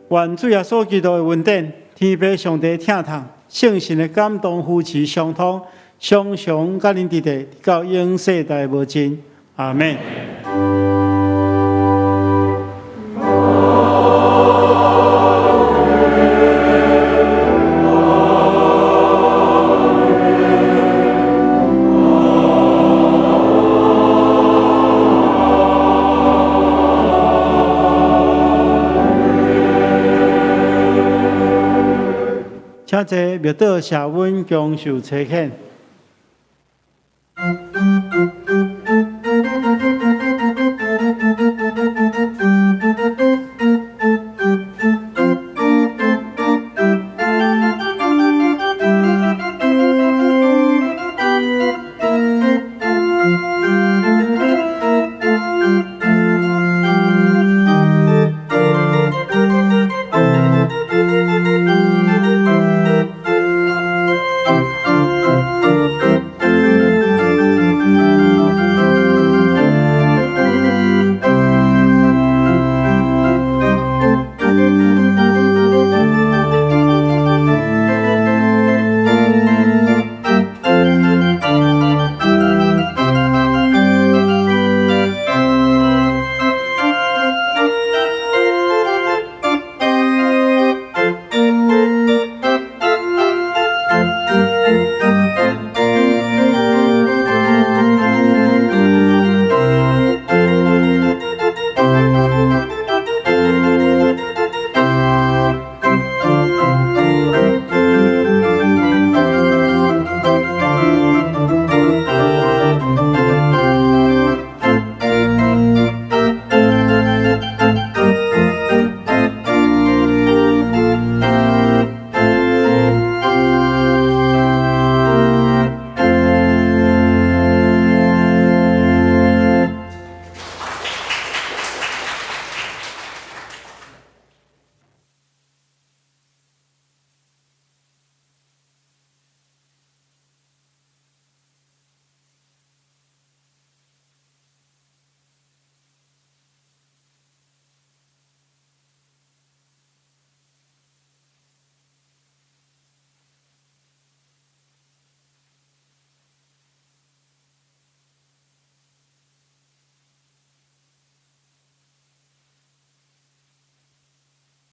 願主耶穌基督的恩典、天父上帝疼痛、聖神的感動扶持相通，常常佮恁佇咧，直到永世代無盡。阿們。請坐，默禱謝阮恭受差遣。